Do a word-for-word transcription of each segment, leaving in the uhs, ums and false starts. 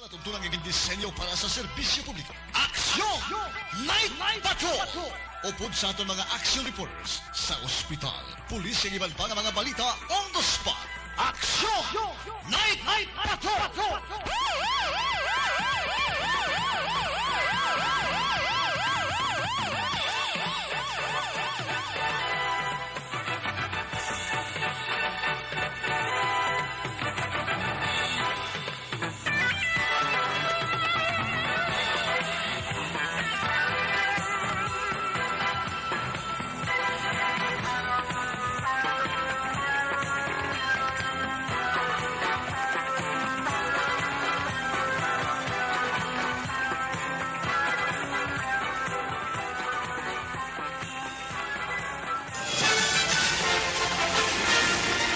Tuntunan nga gindisenyo para sa serbisyo publiko. Aksyon! Night Patrol! Upod sa aton mga action reporters sa ospital, pulis, kag iban pa nga mga balita on the spot. Aksyon! Night Patrol!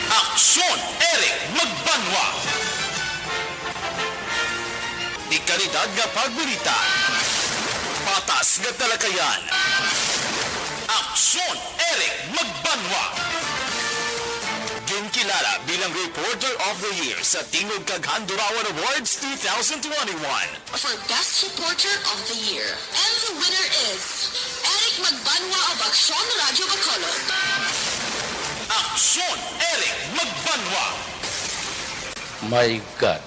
Aksyon, Eric Magbanwa. Dekalidad nga pagbalita. Patas nga talakayan. Aksyon, Eric Magbanwa. Ginkilala bilang Reporter of the Year sa Tingog kag Handurawan Awards two thousand twenty-one. For Best Reporter of the Year. And the winner is Eric Magbanwa of Aksyon Radio Bacolod. Aksyon, Eric Magbanwa. My God,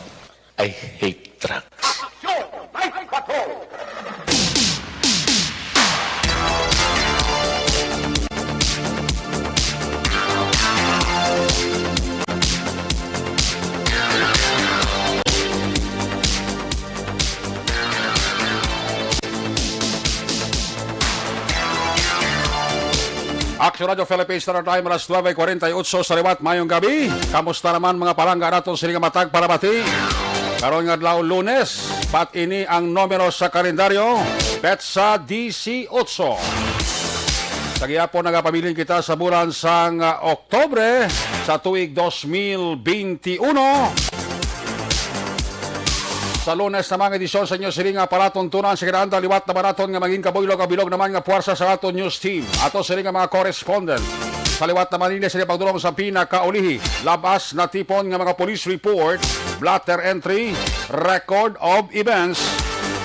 I hate truck. Aksyon, Night Patrol. Action Radio Philippines, Standard Time, alas nuebe kwarenta y ocho sa liwat. Mayong gabi. Kamusta naman, mga palangga naton, sini nga matag palamati? Karon nga adlaw, Lunes, pat ini ang numero sa kalendaryo, petsa dieciocho. Sa gihapon, nagapabilin kita sa bulan sang, ah, Oktobre sa tuig dos mil beintiuno. Sa Lunes naman, edisyon sa inyo sini nga palatuntunan sa kinahanglan, liwat naman naton nga mangin kabuylog, kabilog naman nga puwersa sa aton news team. Ato sini nga mga correspondent. Sa liwat naman nila sila pagdulong sa pinakaulihi, labas natipon nga mga police report, blotter entry, record of events,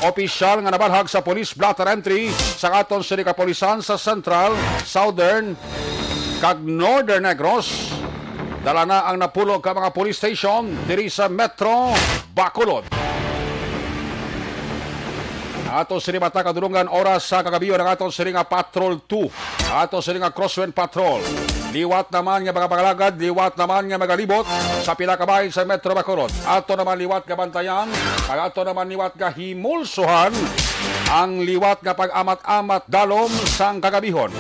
opisyal nga nabalhag sa police blotter entry sa aton sini kapulisan sa Central, Southern, kag Northern Negros. Dala na ang napulo ka mga police station diri sa Metro Bacolod. Ato sini mata kadulungan oras sa kagabi ang ato sini nga Patrol two. Ato sini nga Crosswind Patrol. Liwat naman nga mga pangalagad, liwat naman nga magalibot sa pila ka bahin sa Metro Bacolod. Ato naman liwat nga bantayan, kag ato naman liwat nga himulsuhan ang liwat nga pag-amat-amat dalom sang kagabihon.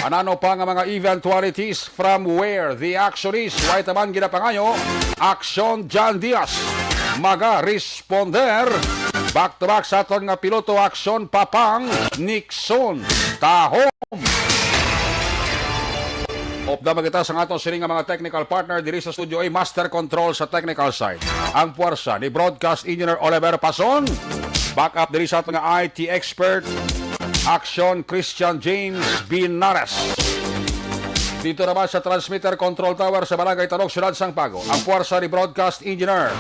Anano pa nga mga eventualities from where the action is? Way taman ginapangayo, Action John Diaz. Maga responder. Back to back sa aton nga piloto, Action Papang Nixon Tahom. Upda man kita sa aton sini nga mga technical partner diri sa studio, ay master control sa technical side. Ang puwersa ni Broadcast Engineer Oliver Pason. Backup diri sa aton nga I T expert, Action Christian James Binares. Dito naman sa transmitter control tower sa Barangay Talog, Siyudad sang Bago, ang puwersa ni Broadcast Engineer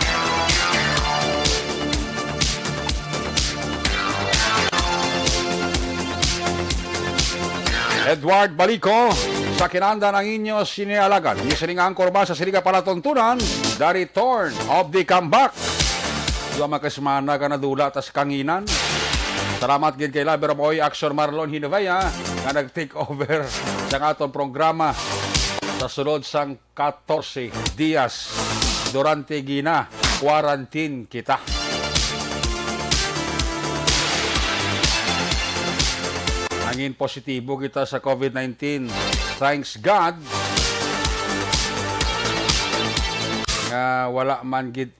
Edward Balico. Sa kinahanglan, ang inyo sini nga alagad, inyo sini nga anchor man sa sini nga palatuntunan, The Return of the Comeback. Duha man ka semana ka nadula ta sa kanginan. Salamat gid kay Lover Boy Action Marlon Hinovea nga nag-take over sa aton programa sa sulod sang katorse dias durante gina-quarantine kita. Nangin positibo kita sa COVID nineteen. Thanks God nga wala man gid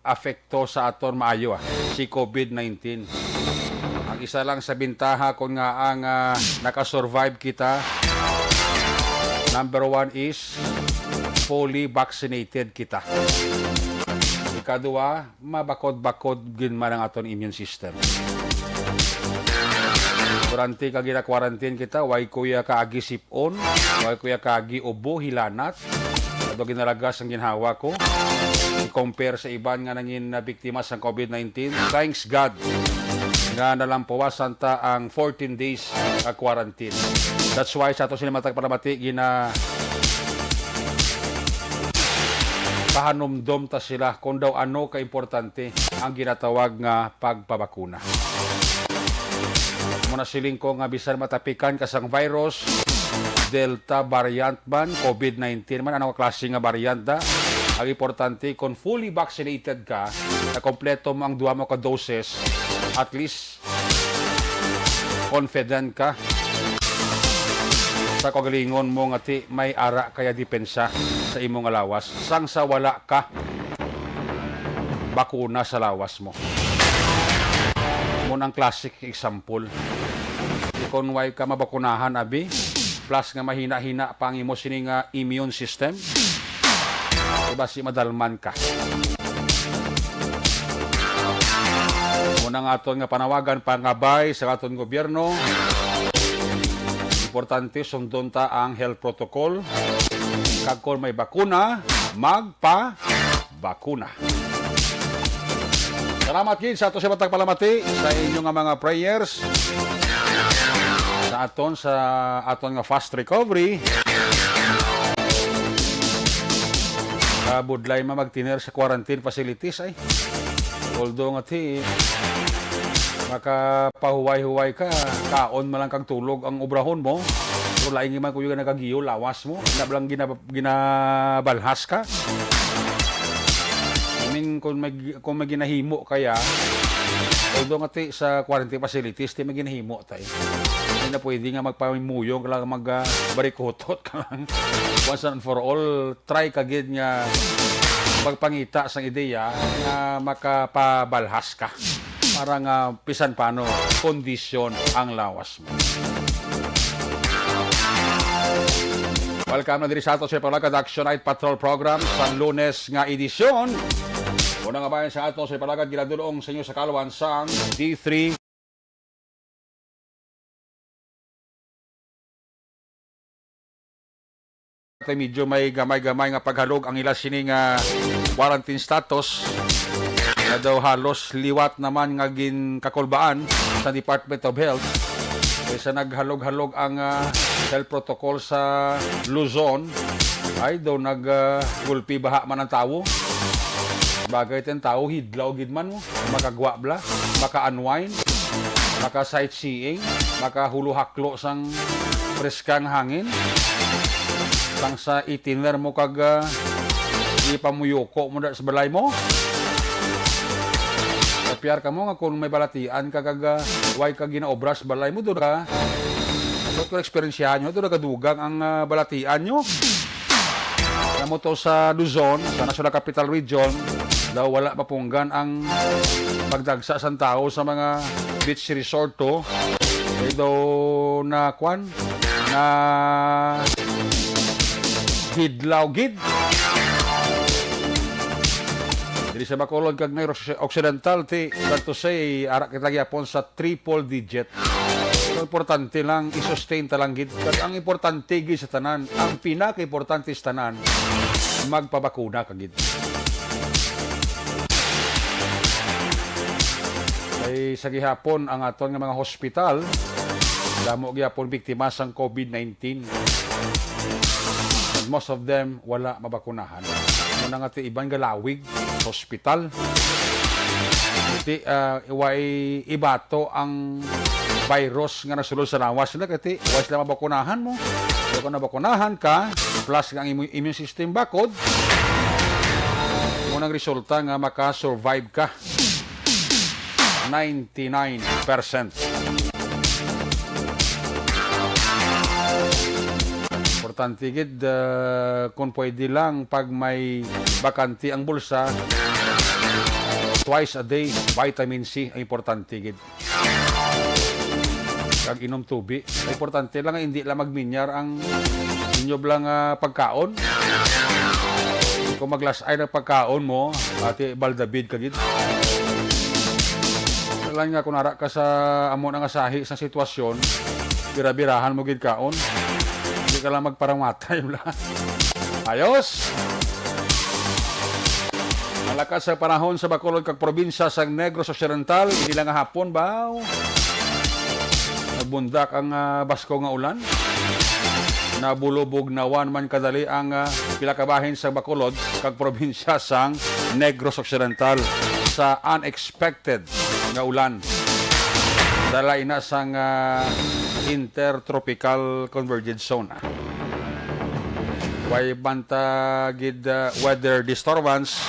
apekto sa aton maayo, ah, si COVID nineteen. Ang isa lang sa bintaha kon nga ang, ah, nakasurvive kita, number one is fully vaccinated kita. Ikaduha, mabakod-bakod gid man ang aton immune system. Durante ka gina-quarantine kita, way kuya ka agi sip-on, way kuya ka agi ubo, hilanat. Ato ginalagas ang ginhawa ko. i-compare sa iban nga nangin na biktima sang COVID nineteen. Thanks God nga nalampawasan ta ang fourteen days nga quarantine. That's why sa ato sila matag palamati, gina pahanumdom ta sila kung daw ano ka importante ang ginatawag nga pagpabakuna. Muna siling ko nga bisan matapikan ka sang virus, Delta variant man, COVID nineteen man, ano nga klase nga variant da, ang importante kung fully vaccinated ka, na kompleto mo ang duha mo ka doses, at least confident ka sa kagalingon mo nga ti may ara kaya depensa sa imo nga lawas sang sa wala ka bakuna sa lawas mo. Mo nang classic example. Kung way ka mabakunahan, abi, plus nga mahina-hina pa ang imo sini nga immune system, di ba, si madalman ka. Muna nga aton nga panawagan, pangabay sa aton gobyerno. Importante, sundon ta ang health protocol. Kag kung may bakuna, magpabakuna. Salamat gid sa ato sa matag palamati sa inyo nga mga prayers sa aton, sa aton nga fast recovery. Kabudlay man magtener sa quarantine facilities ay. Although nga ti, makapahuway-huway ka, kaon man lang kag tulog ang obrahon mo. Pero lain man kuyo nga nagagiyo lawas mo, na lang gina-, ginabalhas ka. I mean, kung may, kung may ginahimo kaya, although nga ti sa quarantine facilities, ti may ginahimo tay. Hindi na pwede nga magpamimuyong ka lang, mag, ah, barikutot ka lang. Once and for all, try ka gid nga magpangita sang ideya nga makapabalhas ka para nga bisan paano kondisyon ang lawas mo. Welcome na diri sa ato sa Palagad Action Night Patrol Program sa Lunes nga edisyon. Una nga bayan sa ato sa Palagad, ginadulong sa inyo sa kaluan sang D three. Tay medyo may gamay-gamay nga paghalog ang ila sini nga quarantine status, nga daw halos liwat naman nga ginkakulbaan sa Department of Health. Kay sa naghalog-halog ang, ah, health protocol sa Luzon, ay daw nag, ah, gulpi baha man ang tawo. Bagay, ten tawo hidlaw gid man mo, makagwa bla, maka-unwind, maka-sightseeing, makahuluhaklo sang preskang hangin, sang sa itiner mo kag, ah, ipamuyoko mo da sa balay mo. Kapyar ka mo nga kung may balatian ka kag, ah, way ka ginaobra sa balay mo, doon ka. Dapat ko eksperyensyahan nyo, doon nagadugang ang, ah, balatian nyo. Amo to sa Luzon, sa National Capital Region, daw wala mapunggan ang pagdagsa sang tawo sa mga beach resort to. Kay daw na, kwan, na hidlaw gid. Diri sa Bacolod kag Negros Occidental, ti, sad to say, ara kita gyapon sa triple digit. Pero importante lang, i-sustain ta lang gid. Kag ang importante gid sa tanan, ang pinakaimportante sa tanan, magpabakuna ka gid. Kay sa gihapon, ang aton nga mga hospital, damo gyapon biktima sang COVID nineteen. And most of them, wala mabakunahan. Muna nga ti iban galawig sa hospital. Iti, ah, way ibato ang virus nga nasulod sa lawas nila, kay ti, way sila mabakunahan mo. Pero kung nabakunahan ka, plus nga ang imo immune system bakod, mo nang resulta nga maka-survive ka. Ninety-nine percent. Importante gid, ah, kung pwede lang, pag may bakante ang bulsa, twice a day, vitamin C, ang importante gid. Kag inom tubi. Importante lang nga hindi lang magminyar ang inyo lang, ah, pagkaon. Kung maglasay na pagkaon mo, ati baldabid ka gid. Lang nga kung ara ka sa amo na nga sahi sa sitwasyon, bira-birahan mo gid kaon. Hindi ka lang magparamatay, bla. Ayos! Lakat sa panahon sa Bacolod kag probinsya sa Negros Occidental, ini lang nga hapon ba? Nagbundak ang, ah, basko nga ulan. Nabulubog nawan man kadali ang, ah, pila ka bahin sa Bacolod kag probinsya sang Negros Occidental sa unexpected nga ulan. Dala ina sang, ah, Intertropical Convergence Zone. Way banta gid, ah, weather disturbance.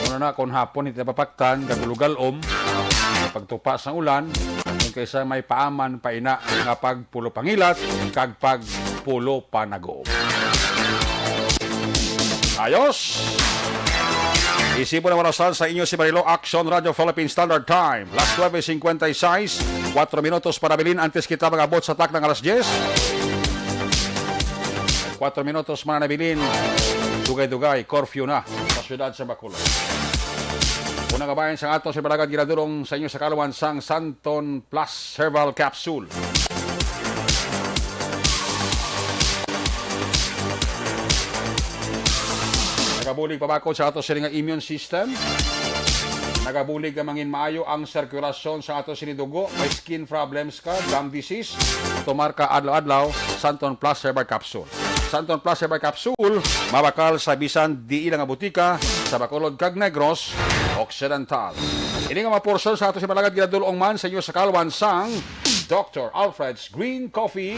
Muna na kung hapon, hindi napapaktan, kag ulugalom, pagtupa sa ulan, kung kaysa may paaman pa ina nga pagpulo pangilat, kag pagpulo panago. Ayos! Isipon ang orasan sa inyo si Marilo, Action Radio Philippine Standard Time. Last twelve cinquenta y seis, kwatro minutos para bilin antes kita mag-abot sa takna nga alas diyes. Kwatro minutos man na bilin, dugay-dugay, curfew na sa siyudad sa Bacolod. Una nga bahin sang ato sa balagad ginadulong sa inyo sa kaluan sang Santon Plus Herbal Capsule. Nagabulig pabakod sa ato sini nga immune system. Nagabulig nga mangin maayo ang sirkulasyon sa ato sini dugo. May skin problems ka, gum disease, tumar ka adlaw-adlaw, Santon Plus Herbal Capsule. Santon Plus Herbal Capsule, mabakal sa bisan diin nga butika sa Bacolod kag Negros Occidental. Ini nga mga portion sa ato sa balagad ginadulong man sa inyo sa kaluan sang Doctor Alfred's Green Coffee.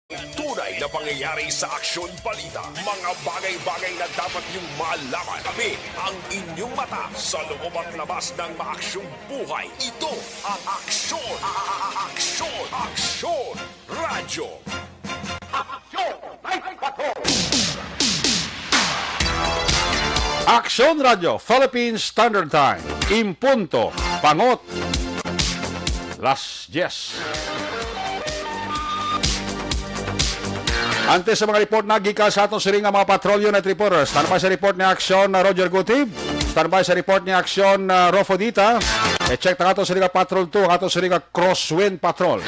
Tunay na pangyayari sa aksyon balita. Mga bagay-bagay na dapat niyong malaman. Kami ang inyong mata sa loob at labas ng maaksyong buhay. Ito ang aksyon. A- a- a- Aksyon. Aksyon. Radyo. Aksyon Radyo, Philippine Standard Time. Impunto, pangot, las diyes. Antes sa mga report na gikan sa aton sini nga mga patrol unit reporters. Standby sa report ni Aksyon na Roger Gutib. Standby sa report ni Aksyon na Rofo Dita. I-check na ato sini nga Patrol two, ato sini nga Crosswind Patrol.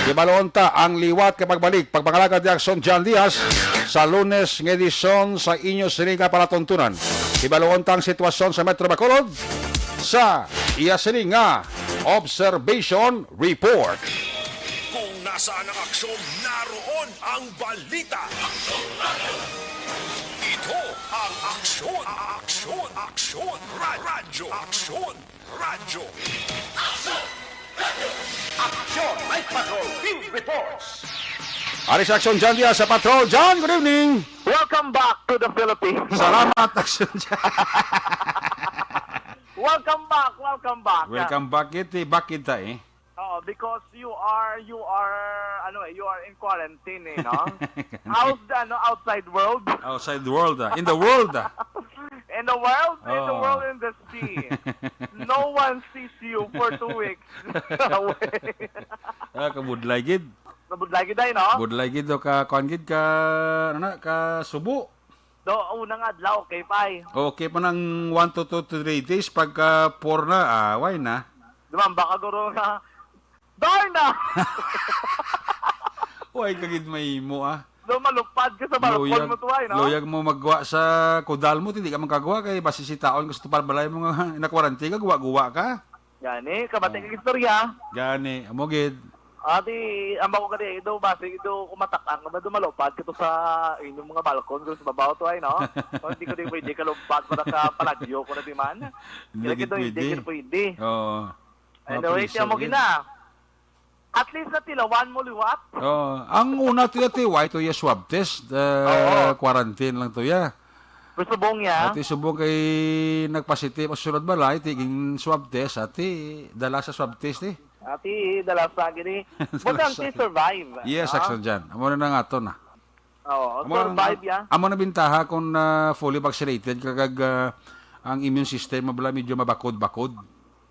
Ibaluon ta ang liwat kay pagbalik, pagpangalagad ni Aksyon John Diaz sa Lunes nga edisyon sa inyo sini nga palatuntunan. Ibaluon ta ang sitwasyon sa Metro Bacolod sa iya sini nga Observation Report. Kung Saan ang aksyon, naroon ang balita. Ito ang Aksyon, Aksyon, Aksyon, Ra- Radyo, Aksyon, Radyo. Aksyon! Night Patrol Field Reports! Ari sa Aksyon, John Diaz sa Patrol. John, good evening. Welcome back to the Philippines. Salamat, Aksyon John. Welcome back, welcome back. Welcome back, iti. Bakit ta eh? Oo, because you are, you are, ano eh, you are in quarantine eh, no? How's the, ano, outside world? Outside world, ah. In the world, ah. In the world, in the Oo. world, in the sea. No one sees you for two weeks. Ah, kabudlay gid. Kabudlay gid ay, no? Budlay gid o ka, kuan gid ka, ano na, ka subo. Do, unang adlaw, okay pa eh. Okay pa nang one to two to three days, pagka four na, ah, why na? Dumamba ka, guro, nga, Darna! Why ka gid mahimo, ah? Do, malupad ka sa balkon Luyag, mo tuway, no? luyag mo magwa sa kudal mo, hindi ka magkagwa kay basi si taon ka sa tupad balay mo nga nakwarantine ka, guwa-guwa ka. Gani, kabati Oh. kag istorya. Gani, amo gid. Ati, ang bako ka di, do, basi, do, kumatak-ang, do, malupad ka to sa inyong mga balkon, guro, sa babaw to ay, no? Kung hindi ko di pwede, kalupad, para ka palagyo ko na di man. Hindi Kaya gid kito, hindi pwede. gid pwede. Oo. Anyway, Mapriso siya mo gid. gina. At least natilawan mo liwat. Oo. Ang una to ya, ti, why to ya swab test? Uh, Oo. Quarantine lang to ya. Pero subong ya. Ati subong kay nagpositive ang sulod balay, ti ging swab test, ati dala sa swab test eh. Ati dala sa gini. Dala Butang sa ti survive. Yes, no? Action dyan. Amo na nga to na. Oo, Amo ang, survive ya. Amo na bintaha kung ah, fully vaccinated ka kag ah, ang immune system mo bala medyo mabakod-bakod.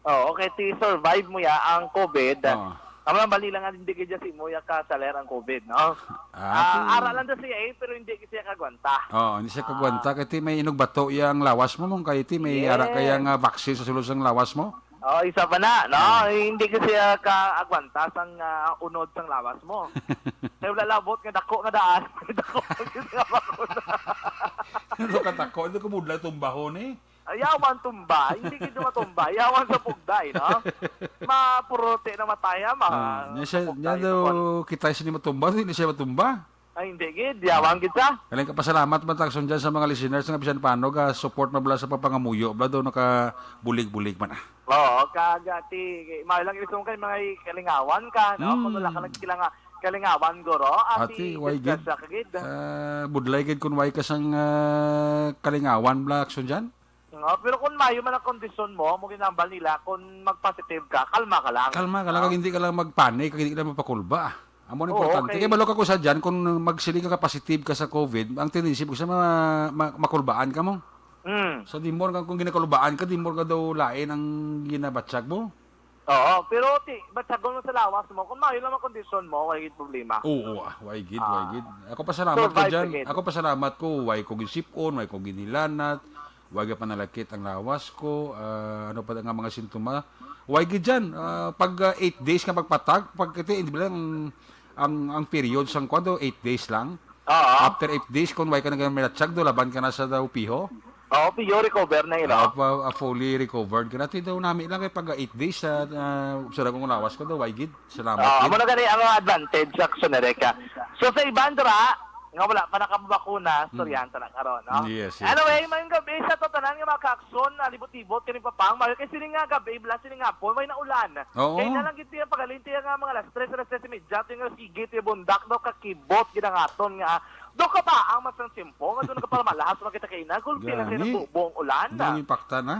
Oo, kay ti survive mo ya ang COVID. Oo. Amo lang bali lang nga hindi gid ya si mo ya ka saler ang COVID, no? Ah, Ah, ti- ara lang daw siya eh, pero hindi siya kagwanta. Oo, hindi siya Ah. kagwanta kay ti may inugbato ya ang lawas mo, mong kay ti may ara kaya Yes. nga vaccine sa sulod sang lawas mo. Oh, isa pa na, no? Ah. Hindi kasi ah, kaagwanta sang ah, unod sang lawas mo. Kaya wala labot nga dako nga daan. Dako nga bakuna. Ano ka tako? Hindi ko mudlay tumbahon eh. Ayawan tumba, hindi gid matumba. Ayawan sa pugday, no? Mapurote na mataya, ma Ah, nya siya, nya pugday daw sa kon- kita siya ni matumba, hindi siya matumba. Ay, hindi gid. Yawan gid sa. Galing ka pasalamat man takson dyan sa mga listeners nga bisan paano ga support na bala sa papangamuyo bala daw nakabulig-bulig man ah. Oo, kag ati, maayo lang isong kay mga kalingawan ka, no? Kung wala ka Mm. nagkilanga kalingawan guro, ati, Ati, why gid? disgrasya ka gid. Ah, budlay gid kun why ka sang ah, kalingawan bala aksyon dyan? Nga, pero kung mayo man ang kondisyon mo, mo ginambal nila, kung mag-positive ka, kalma ka lang. Kalma ka lang, Ah. kag hindi ka lang magpanic, kag hindi ka lang mapakulba. Amo ang Oo, importante. okay. Kaya balo ka ko sa dyan, kung magsiling ka positive ka sa COVID, ang tendency mo sa ma, ma, makulbaan ka mo. Mm. So, di more ka, kung ginakulbaan ka, di more ka daw lain ang ginabatyag mo. Oo, pero ti, batyagon mo sa lawas mo, kung mayo lang ang kondisyon mo, wala gid problema. Oo, ah, why gid, why Ah. gid. Ako pasalamat ko Survive dyan. ka gid. Ako pasalamat ko, why ko gisipon, why ko ginilanat, why ka panalakit ang lawas ko, ah, ano pa nga mga sintoma. Why gid dyan? Ah, pag ah, eight days nga pagpatag, pag ito, hindi ba lang ang, ang period sang kwan daw, eight days lang? Oo. After eight days, kung why ka nagamilatsag do, laban ka na sa daw piho? Oo, piyo recover na yun, Ah, no? pa, ah, fully recovered ka na. Ti daw nami lang kay pag ah, eight days, ah, ah, sa dagong lawas ko daw, why gid? Salamat Ah, gid. Amo na gani ang advantage sa Action Erica. So sa iban dira, nga wala pa nakabakuna, Mm. storyahan ta na karon, no? Yes, yes, Anyway, yes. Mayong gabi sa to tanan nga mga ka-aksyon na libot-libot kini papang. Mayo kay sini nga gabi, bala sini nga hapon, may naulan. Oo. Kay na lang gid tiya pagalinti nga mga alas tres, alas tres y media, tiya nga sige, tiya bundak daw kakibot gid ang aton nga do ka ba ang mas ang tiyempo nga do nagapalamalahas makita kay na gulpi na kay Gani. nagbubo ang ulan. Hindi impaktan, ha?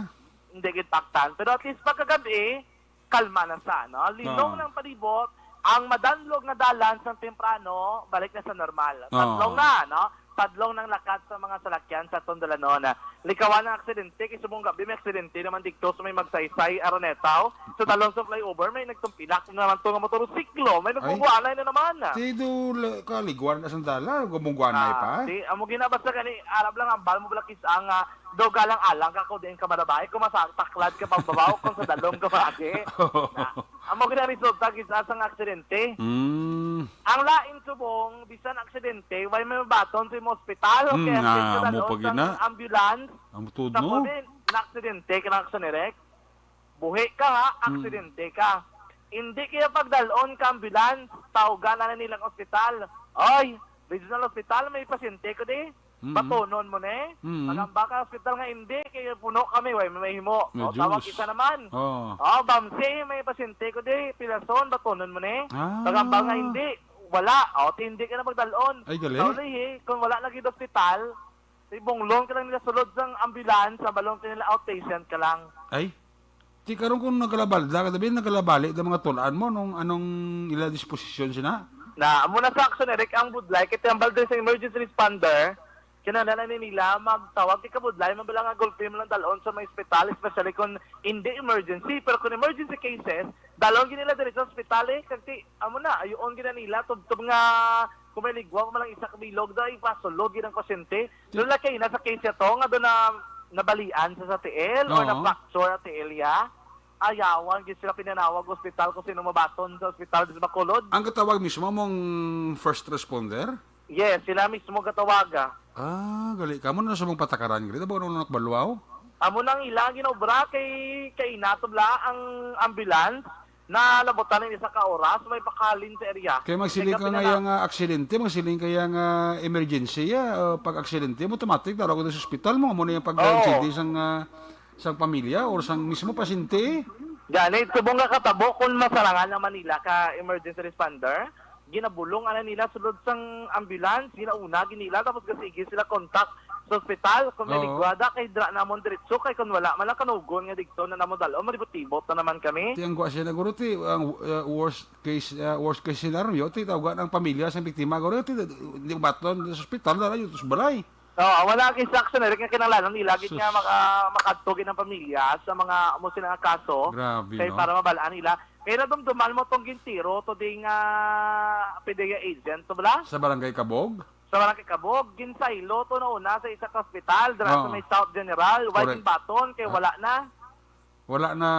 Hindi gid paktan. Pero at least pagkagabi, kalma na sa, no? Linong Oo. ng palibot, ang madanlog nga dalan sa temprano, balik na sa normal. Oo. Tadlong na, no? Tadlong ng lakat sa mga salakyan sa Tondalanon. Likawan ang aksidente, kay subong gabi may aksidente naman dito sa may Magsaysay, Araneta, oh. Sa talon sa flyover, may nagtumpilak naman to nga motorsiklo. May Ay. nagbubuanay na naman. Ti do la- kaliguan na sandala, gumungguanay Ah, pa. Ti, amo ginabasa gani, arab lang ang bal mo balakis ang ah, do galang-alang ka ko din ka marabay, kung masaktaklad ka pagbabaw, kung sa dalom ka magi. Na, amo gina resulta gisa sang aksidente. Mm. Ang lain subong, bisan aksidente, way may mabaton sa imong ospital, Mm, kaya ah, sa amo dalom pa sang gina. ambulance, Ang tuod sa mo? COVID, na aksidente ka na sa nirek. Buhi ka ha, Mm. aksidente ka. Hindi kaya pagdalon ka ambulance, tawgan na nilang ospital. Oy, regional hospital, may pasyente ko di. Mm. Batonon mo ni. Mm. Pagamba ka hospital nga hindi, kay puno kami, way may himo. O, tawag isa naman. Oh. O, Bamsi, may pasyente ko di, pilason, batonon mo ni. Ah. Pagamba nga hindi, wala. O, ti hindi ka na pagdalon. Ay, gali. Sa ulihi, kung wala lagi hospital, ibunglon ka lang nila sulod sang ambulance, sa balon ka nila outpatient ka lang. Ay. Ti karon kung nagkalabalda, kadabi nagkalabali ang mga tulaan mo nung anong ila disposisyon sina? Na, amo na sa action, Eric, ang budlay, kay tambal din sa emergency responder, kinahanglan na nila magtawag kay kabudlay, mabala nga gulpi mo lang dalon sa mga ospital, especially kung hindi emergency, pero kung emergency cases, dalon gid nila diri sa ospital eh, kag ti, amo na, ayoon gid na nila, tubtob nga kung may ligwa, kung lang isa ka bilog, dahil ipasulod gid ang pasyente. Doon lang kayo na sa case niya to, nga doon na nabalian sa, sa tiil or Oo. na-fracture ang tiil niya. Ayawan, gid sila pinanawag ospital kung sino mabaton sa ospital sa Bacolod. Ang katawag mismo mong first responder? Yes, sila mismo katawaga. Ah, gali ka. Amo na sa mong patakaran, gali. Abo na nagbalwaw? Amo nang ilang ginobra kay, kay inatob la ang ambulance na labutan ng isa ka oras, may pakalin sa area. Kaya magsiling Kaya ka nga pinana- yang, ah, aksidente, magsiling ka yang, ah, emergency, ah, pag aksidente mo, automatic, daro ko sa ospital mo, amo na yung pag Oo. Aksidente sang, ah, sang pamilya or sang mismo pasyente. Gani, subong nga katabo, kung masarangan ang Manila ka emergency responder, ginabulong ana nila sulod sang ambulance, ginauna ginila, tapos gasigi sila contact sa ospital, kung may Oo. Ligwada, kay dra namon diretso, kay kung wala man lang kanugon nga digto na namon dal-on, malibot-libot na naman kami. Ti ang gwa siya na guro, ti ang, uh, worst case, uh, worst case scenario, ti tawgan ang pamilya sang biktima, guro, ti di baton sa ospital na rayo, sa balay. Oo, wala ang instruction, Eric, nga kinahanglan nila gid nga Sus. maka-, makadto gid ang pamilya sa mga amo sila nga kaso. Grabe, Kay no? para mabalaan nila. Kaya nadumduman mo tong gintiro to ding, ah, PDEA agent, to bala? Sa Barangay Kabog? Sa Barangay Kabog, ginsaylo to na una sa isa ka ospital, dira sa Oo. may South General, why Correct. ginbaton, kay Ah. wala na. Wala na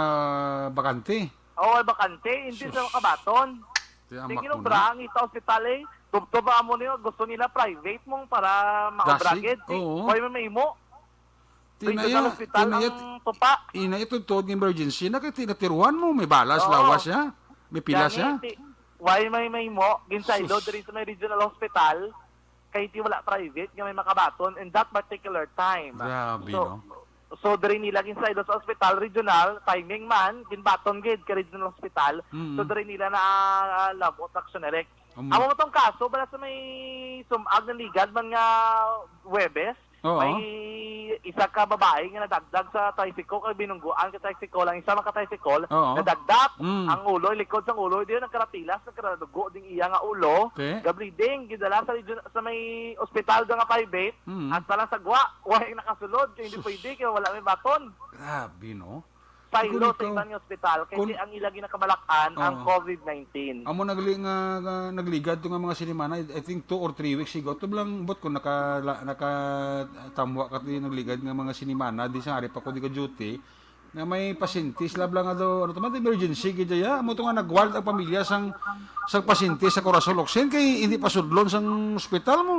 bakante? Oo, ay bakante, hindi Sus. sa makabaton. Ti amak Sige, mo no, na. Bra, ang isa ospital eh. Tubtob ang amo niyo, gusto nila private mong para maobra Dasig? gid. Ti, Oo. Why man mahimo? Ti Dito na sa iya, ospital ti na iya, ang tupa. Ina ito tuod nga emergency na kay tinatiruan mo, may balas, Oo. lawas siya, may pila Gani, siya. ti, why may mahimo? Ginsaylo Sus. diri sa may regional hospital, kay ti wala private nga may makabaton in that particular time. Grabe, So, no? so diri nila ginsaylo sa ospital, regional, timing man, ginbaton gid ka regional hospital. Mm. So diri nila na, ah, labot action direct. Um. Amo mo tong kaso, bala sa may sumag na ligad man nga Huwebes, Oo. may isa ka babae nga nadagdag sa tricycle, kay binungguan ka tricycle, ang isa man ka tricycle, Oo. nadagdak, Mm. ang ulo, likod sang ulo, di nagkaratilas, nagkaradugo ding iya nga ulo, Okay. ga-bleeding, gidala sa region, sa may ospital nga private, Mm. hasta lang sa gwa, way nakasulod, kay hindi Sus. pwede, kay wala may baton. Grabe, no? Saylo Kung sa ikaw, iban nga ospital, kay kung di ang ila ginakabalakan ang Oo. covid nineteen. Amo nagli-, nga, nga nagligad to nga mga sinimana, I, I think two or three weeks ago, to lang, but kung naka-, la-, nakatamwa ka, di nagligad nga mga sinimana, di sa ari pa ko di ka duty, nga may pasyente, sila bala nga daw, ano to man, emergency, gid ya, amo to nga nag-wild ang pamilya sang, sang pasyente sa Corazon Locsin, kay hindi pa sudlon sang ospital mo.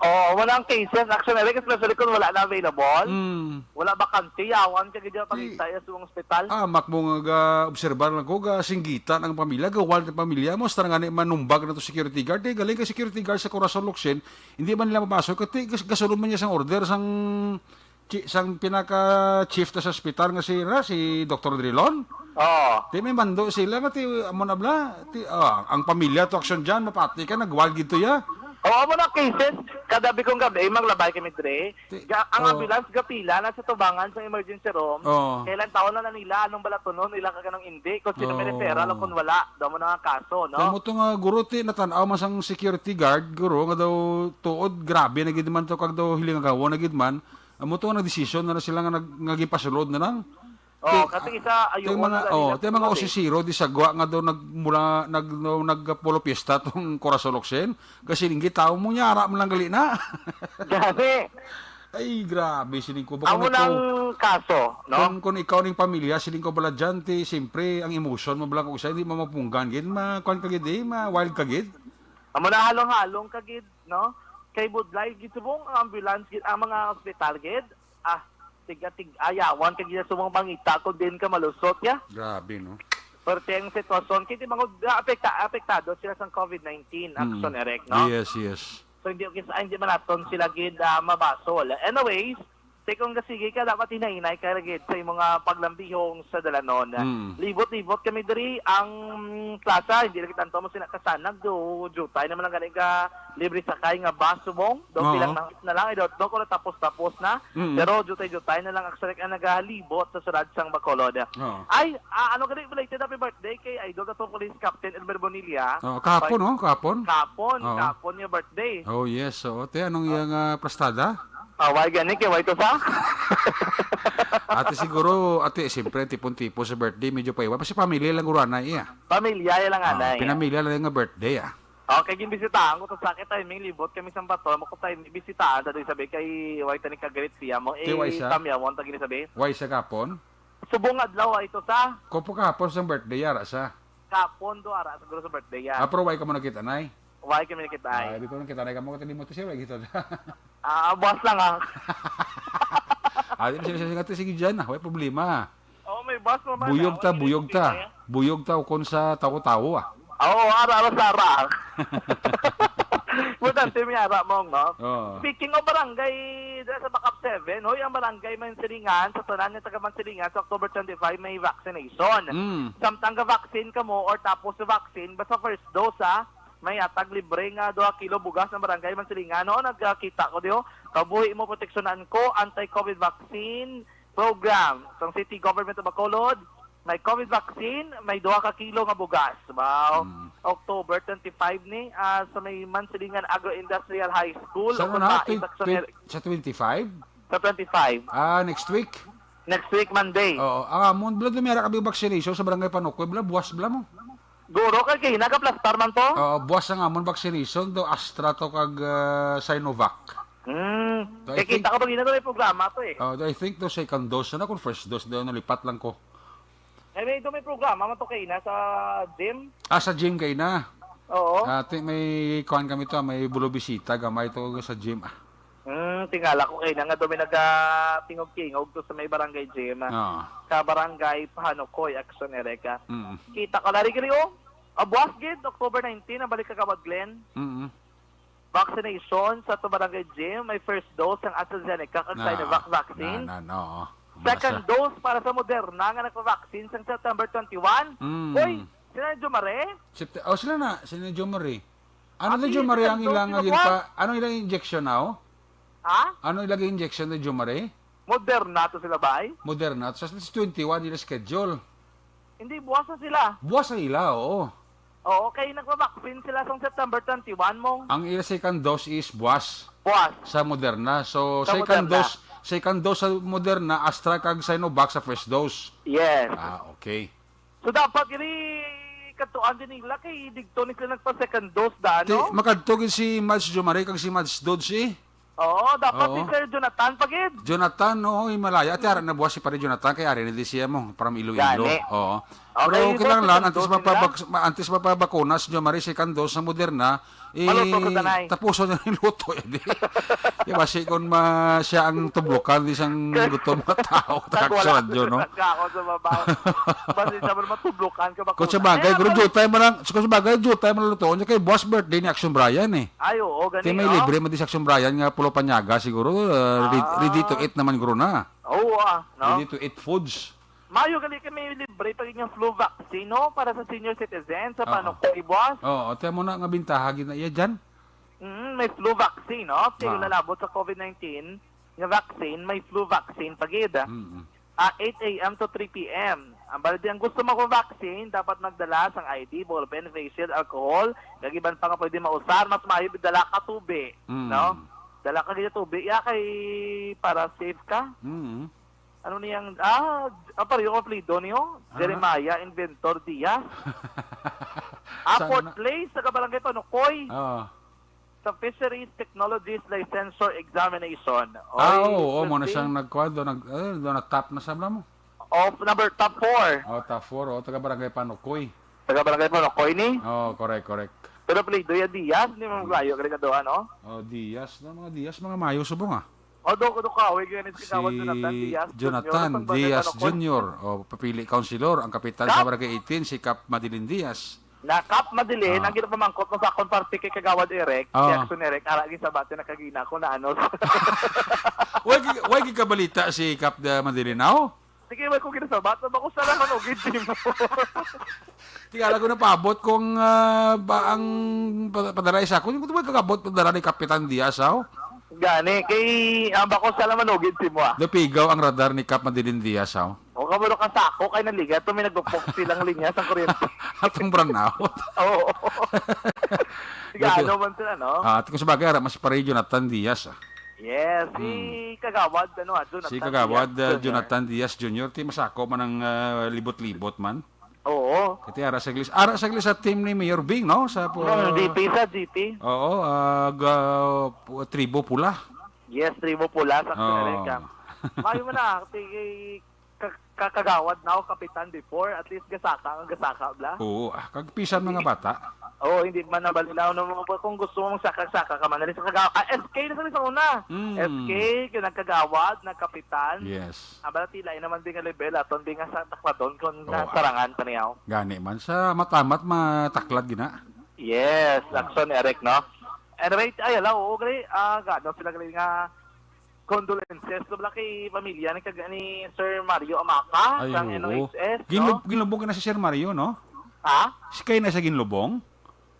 Oo, wala ang cases, action direct, especially kung wala na available. Mm. Wala bakante, yawan ka gid Di, pangitaya sa mga ospital. Ah, mak mo nga ga-obserbar lang ko, ga singgitan ang pamilya, ga-wild ang pamilya mo, hasta nga ni manumbag na to security guard. Eh, galing ka security guard sa Corazon Locsin, hindi man nila mapasok, kati gas-, gasunod man niya sang order sang chi-, sang pinaka chief ta sa ospital nga si, ra, si Doktor Drilon. Oo. Di may mando sila nga ti, amo na bala, ti, ah, ang pamilya to action dyan, mapati ka, nag-wild gid to ya. Oo, amo na cases, kada bigong gabi, maglabay kami dre. Ti-, Ga-, ang oh. ambulance gapila na sa tubangan sa emergency room. Oh. Kailan taon na, na nila anong balatunon nila kag anong indi, kung sino may Oh. referral o kung wala, daw mo na nga kaso, no? Kamo to nga, guro, ti, natan-aw man sang security guard, guro, nga daw tuod, grabe na gid man to, kag daw hiling agawo na gid man. Amo to nga nagdesisyon na, na sila nga nag-, nga gipasulod na lang. Oh, Ti-, kati isa, ti ayuon mga, na oh, nila ti mga siguro, eh. Osisiro di sa gwa nga daw nagmula, nag-, no, nagpulo piyesta tong Corazon Locsin. Kasi ninggi tao mo niya, ara mo lang gali na. Gani. Ay, grabe, sining ko. Baka Amo may nang ko-, kaso, no? kung, kung ikaw ning pamilya, sining ko bala dyan, ti, siyempre, ang emotion mo bala kung isa, hindi mo mapunggan, gid, ma-, kwan ka gid, eh, ma-wild ka gid. Amo na halong-halong ka gid, no? Kay budlay gid subong ang ambulance gid, ang mga ospital gid. Ah, tiga-tig-, ayawan ka gid subong pangita kung diin ka malusot, ya. Grabe, no? Perting sitwasyon, kay di man gud, ah, apekta-, apektado sila sang COVID nineteen, Mm. Action Erek, no? Yes, yes. So, hindi, hindi man naton sila gid, ah, mabasol. Anyways, ti kung gasigi ka, dapat hinay-hinay ka ra gid sa imong, ah, paglambihong sa dalanon. Mm. Libot-libot kami diri, ang plaza, hindi lagi tanto mo sina kasanag, do, jutay naman lang gani ka libre sakay nga bus, subong. Do, Oo. Pilang na, na lang, idot, do, kung tapos-tapos na. Mm. Pero jutay-jutay na lang, actually, ang nagalibot sa sulad sang Bacolod. Oo. Ay, ah, ano gani, belated happy birthday kay Idol, atong police captain, Elmer Bonilla. Oh, kahapon, Bye. Oh, kahapon. Kahapon, Oo. Kahapon niya birthday. Oh, yes. So, te, anong Ah. iyang, ah, plastada? Ah, why gani? Kay why to sa? Ate, siguro, ate, siyempre, tipon-tipon sa birthday, medyo paiwa. Kasi pamilya lang guro, anay, iya. Pamilya lang, Ah, anay. Pinamilya lang nga birthday, ah. Okay, ginbisitahan ko to sa akin, timing libot kami sa bato, mo ko timing bisitaan, sa sabi kay why tani ka-greet siya mo, Kay why eh, sa? Tamyawan, ta gini sabi. Why sa kapon? Subong adlaw, ah, ito sa. Ko po kahapon sa birthday, ara sa. Kapon do, ara, siguro sa birthday, ah. Ah, pero why ka mo nakita, nay? Why kami nakita, ay? Ah, di ko nakita, nay, kamo, katili mo to siya, why gito? Ah, buwas lang, ah. Ah, di, sige, sige, sige, sige dyan, ah, why problema? Oh, may bus naman, Buyog ah. Ta, Wala buyog nang ta. Pipili, eh. Buyog ta, ukon sa tawo-tawo, ah. Oo, ara, ara, sa ara. Importante, may ara mo, no? Oo. Speaking of barangay, dira sa Backup seven, hoy, ang barangay Mansilingan, sa tanan nga taga Mansilingan, sa October twenty-five, may vaccination. Mm. Samtang ga-vaccine ka mo or tapos sa vaccine, basta first dose, ha, may atag libre nga duha kilo bugas ang barangay Mansilingan. No, nagkita ko diho, kabuhi mo, proteksyonan ko, anti-COVID vaccine, program sang City Government of Bacolod, may COVID vaccine, may duha ka kilo nga bugas. Wow. Mm. October twenty-five ni, ah, sa may Mansilingan Agro-Industrial High School. Sa O ano kung na? nais, Twen-, action twen-, er-, sa twenty-five? Sa twenty-five. Ah, next week? Next week, Monday. Oo. Ang amon, blood, lumira kami vaccination sa Barangay Panukoy, bla, buwas, bla mo. Guro, kay kay nagaplastar man to? Oo, buwas ang amon vaccination, do Astra to kag, ah, Sinovac. Hmm. So, I Kay think kita ko pag ina to, may programa to eh. Oh, I think to second dose na, kung first dose daw, nalipat lang ko. Eh, may, ito may programa man to kay ina sa gym. Ah, sa gym kay na. Oo. Ah, ti-, may kuan kami to, may bulo bisita, gamay to sa gym. Ah. Hmm, tingala ko kay na nga daw may nagatingog-tingog to sa may barangay gym. Oo. Ka barangay Pahanukoy, Action Ereka. Mm. Kita ka, lari kiri, oh. Ah, buwas gid, October nineteen, ang balik ka Kawad Glen. Mm. Vaccination sa to barangay gym, may first dose ang AstraZeneca kag Na, Sinovac vaccine. Na, na, no. Second Basta dose para sa Moderna nga nagpa-vaccine sang September twenty-one. Mm. Hoy, sila ni Jomare? Sept-, oh, sila na, sila ni Jomare. Ano Ah, na si Jomare ang second dose ilang sila, naging Juan? Pa-, ano ilang injection na, oh? Ha? Ano ilang injection ni Jomare? Moderna to sila, bay? Moderna. Sa twenty-one nila schedule. Hindi, buwas na sila. Buwas na ila, oo. Oo, kay nagpa-vaccine sila sang September twenty-one mo. Ang ila second dose is buwas Buwas. sa Moderna. So, Sa second Moderna. dose, second dose sa Moderna, Astra kag Sinovac sa first dose. Yes. Ah, okay. So, dapat gini katuan din nila kay digto ni sila nagpa-second dose da, Ti-, no? Makadto gid si Mads Jomare kag si Mads Dodge, eh. Oo, dapat Oo. si Sir Jonathan pa gid. Jonathan, oo, Himalaya. Ate, ara na buwas si Pare Jonathan, kay ari na di siya mo, from Iloilo. Gani. Oo. Okay, Pero so, kailangan lang, second antes dose nila? mapabak-, ma-, antes mapabakuna si Jomari, second dose sa Moderna, eh, Maluto ko, tanay. tapuson na yung luto, eh, di. Di ba, si, kung ma-, siya ang tublukan, di sang gutom nga tao, Nagwala takso, no? Nagkakaon sa babaw. Basta siya man matublukan ka ba Kung sa kung bagay, Kaya guro, pala jutay man lang, kung sa bagay, jutay man lang luto. Kay buwas birthday ni Action Brian, eh. Ay, oo, gani, Kaya may oh. libre man di si Action Brian nga pulo panyaga siguro, uh, re-, Ah. ready to eat naman guro na. Oo, ah, no? Ready to eat foods. Mayo gali kami libre pa gid nga flu vaccine, no? Para sa senior citizen, sa Oo. Panukoy, boss. Oo, tiyan mo na nga bintaha gid na iya dyan. Mm, may flu vaccine, no? Pero Ah. lalabot sa COVID nineteen, nga vaccine, may flu vaccine pa gid. Mm-mm. Ah, eight A M to three P M. Ang balde, ang gusto mo kung vaccine, dapat magdala sang I D, ballpen, face shield, alcohol, kag iban pa nga pwede mausar, mas maayo dala ka tubi, Mm. no? Dala ka gid tubi, ya kay para safe ka. Mm. Ano niyang, ah, ah, pareho ang apelyido niyo? Ah. Jeremiah Inventor Diaz. Ah, Saan fourth na? place, taga Barangay Panukoy. Oo. Sa Fisheries Technologies Licensure Examination. Ah, Oy, oo, oo, mo na Christine. Siyang nagkuha, doon, nag-, eh, doon na top na sa mo. Of number, top four. Oh, top four, oh, taga Barangay Panukoy. Taga Barangay Panukoy ni? Oh, correct, correct. Pero apelyido ya Diaz, hindi mo Mm. maglayo, galing ka doon, no? Oh, Diaz, no, mga Diaz, mga mayo subong, ah. O, do, do, kahoy, ganyan si Kagawad Jonathan Diaz Junior. Jonathan Diaz Junior. O, papili councilor, ang kapitan sa Kap? Barangay eighteen, si Kap Madeline Diaz. Na, Kap Madeline, Ah. ang ginapamangkot mo sa akon parte kay Kagawad Eric, Ah. Jackson Eric, ara, gisabati na kagina ko na ano. Why gi-, why gikabalita si Kap da Madeline now? Sige, why ko ginasabat? Bako sa lang ano, gid mo. Tingala ko napaabot kung, ah, ba ang pa-, padala sa akon. Kung may kagabot, padala ni Kapitan Diaz, aw? Gani, kay, ah, bako sa lang manugid si mo, ah. Napigaw ang radar ni Kap Madeline Diaz, aw? O, kabalo ka sa ako, kay naligat to, may nagpupok silang linya sa kuryente. Atong brownout. Oo. Sige, Gato. Ano man sila, no? Ah, at kung sabagay, ara, mas pare Jonathan Diaz, ah. Yes, si Hmm. Kagawad, ano, ah, Jonathan Si Kagawad, Diaz ah, Junior. Jonathan Diaz Junior, ti masako man ang, ah, libot-libot man. Oo. Kati ara sa glis-, ara sa glis sa team ni Mayor Bing, no? Sa pu- Yung G P sa G P. Oo, ah, ga-, pu-, Tribo Pula. Yes, Tribo Pula, sa Oo. Amerika. Mayo man na, ti-, ka-, ka-, kagawad na o kapitan before, at least gasaka ang gasaka, bla? Oo, ah, kagpisan mga bata. Oo, hindi man nabalilaw ng mga, kung gusto mong saka-saka ka man, dali sa kagawa-, ah, S K na sa una. Mm. S K, kay nagkagawad, nagkapitan. Yes. Ang bala, tila, yun naman din nga level, aton din nga sa takladon kung Oo, ah. Natarangan pa niya. Gani man, sa matamat, mataklad gina. Yes, Oo. Action, Eric, no? Anyway, ay, ala, oo, gali, ah, gano sila gali nga condolences, no, bala kay pamilya ni kag-, ni Sir Mario Amaca, Ay, sang oo. N O H S, no? Ginlub-, ginlubong ka na si Sir Mario, no? Ha? Si kay na sa ginlubong?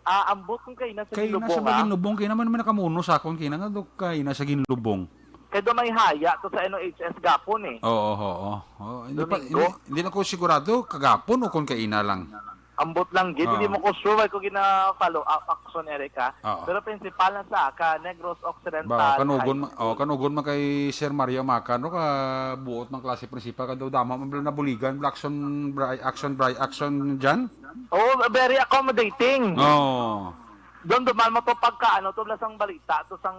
Ah, ambot kung kaina sa Kaina ginlubong, sa ah. Ginlubong, kay naman may nakamuno sa akon, kay na nga do kaina sa ginlubong. Kay do may haya to sa N O H S gapon, eh. Oo, oo, oo. Hindi pa, Domingo? Hindi, hindi na ko sigurado kagapon o kung kaina lang. Ambot lang gid, Oo. Hindi mo ko sure, why ko gina-follow up, Action Eric, ha? Oo. Pero principal na sa ka, Negros Occidental Ba, kanugon High ma-, oh, School. Kanugon man kay Sir Mario Amaca, no, ka buot mang klase principal, ka daw dama man bala nabuligan, bala action, bri-, action, bri-, action dyan. Oh, very accommodating. Oo. Doon duman mo to pagka, ano, to, lasang balita, to sang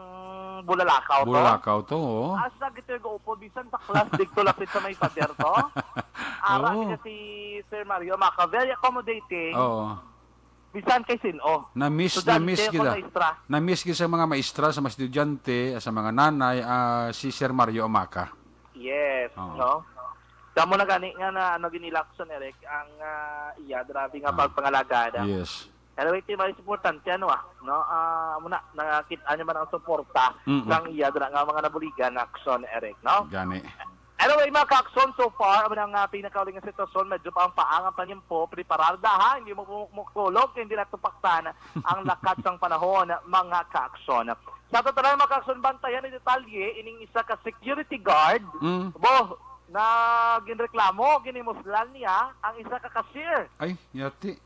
Bulalakaw to. Bulalakaw to, oo. As na gito go upo, bisan sa class, digto lapit sa may pader to. Ara Oo. Nila si Sir Mario Amaca, very accommodating. Oo. Bisan kay sin-o. Na-miss, Estudyante na-miss o kita. Maestra. Na-miss kita sa mga maestra, sa mga estudyante, sa mga nanay, ah, si Sir Mario Amaca. Yes, Oo. no? Damo na gani nga na, ano, gini-action, Eric, ang, ah, iya, grabe nga Ah. pagpangalagad, ah. Yes. Anyway, ti, mas importante, ano, ah, no? Ah, muna, nakita niyo man ang suporta Mm-mm. ng iya, dra-, nga mga nabuligan, Action, Eric, no? Gani. Anyway, mga ka-Action, so far, ang, ah, pinakauling nga sitwasyon, medyo pa ang paang ang panimpo, preparada, ha? Hindi mo mo-, mo-, kulog, hindi na tupaktan ang lakat sang panahon, mga ka-Action. Sa total, mga ka-Action, bantayan ni detalye, ining isa ka security guard, Mm. bo, na ginreklamo, ginimuslan niya ang isa ka cashier. Ay, yati.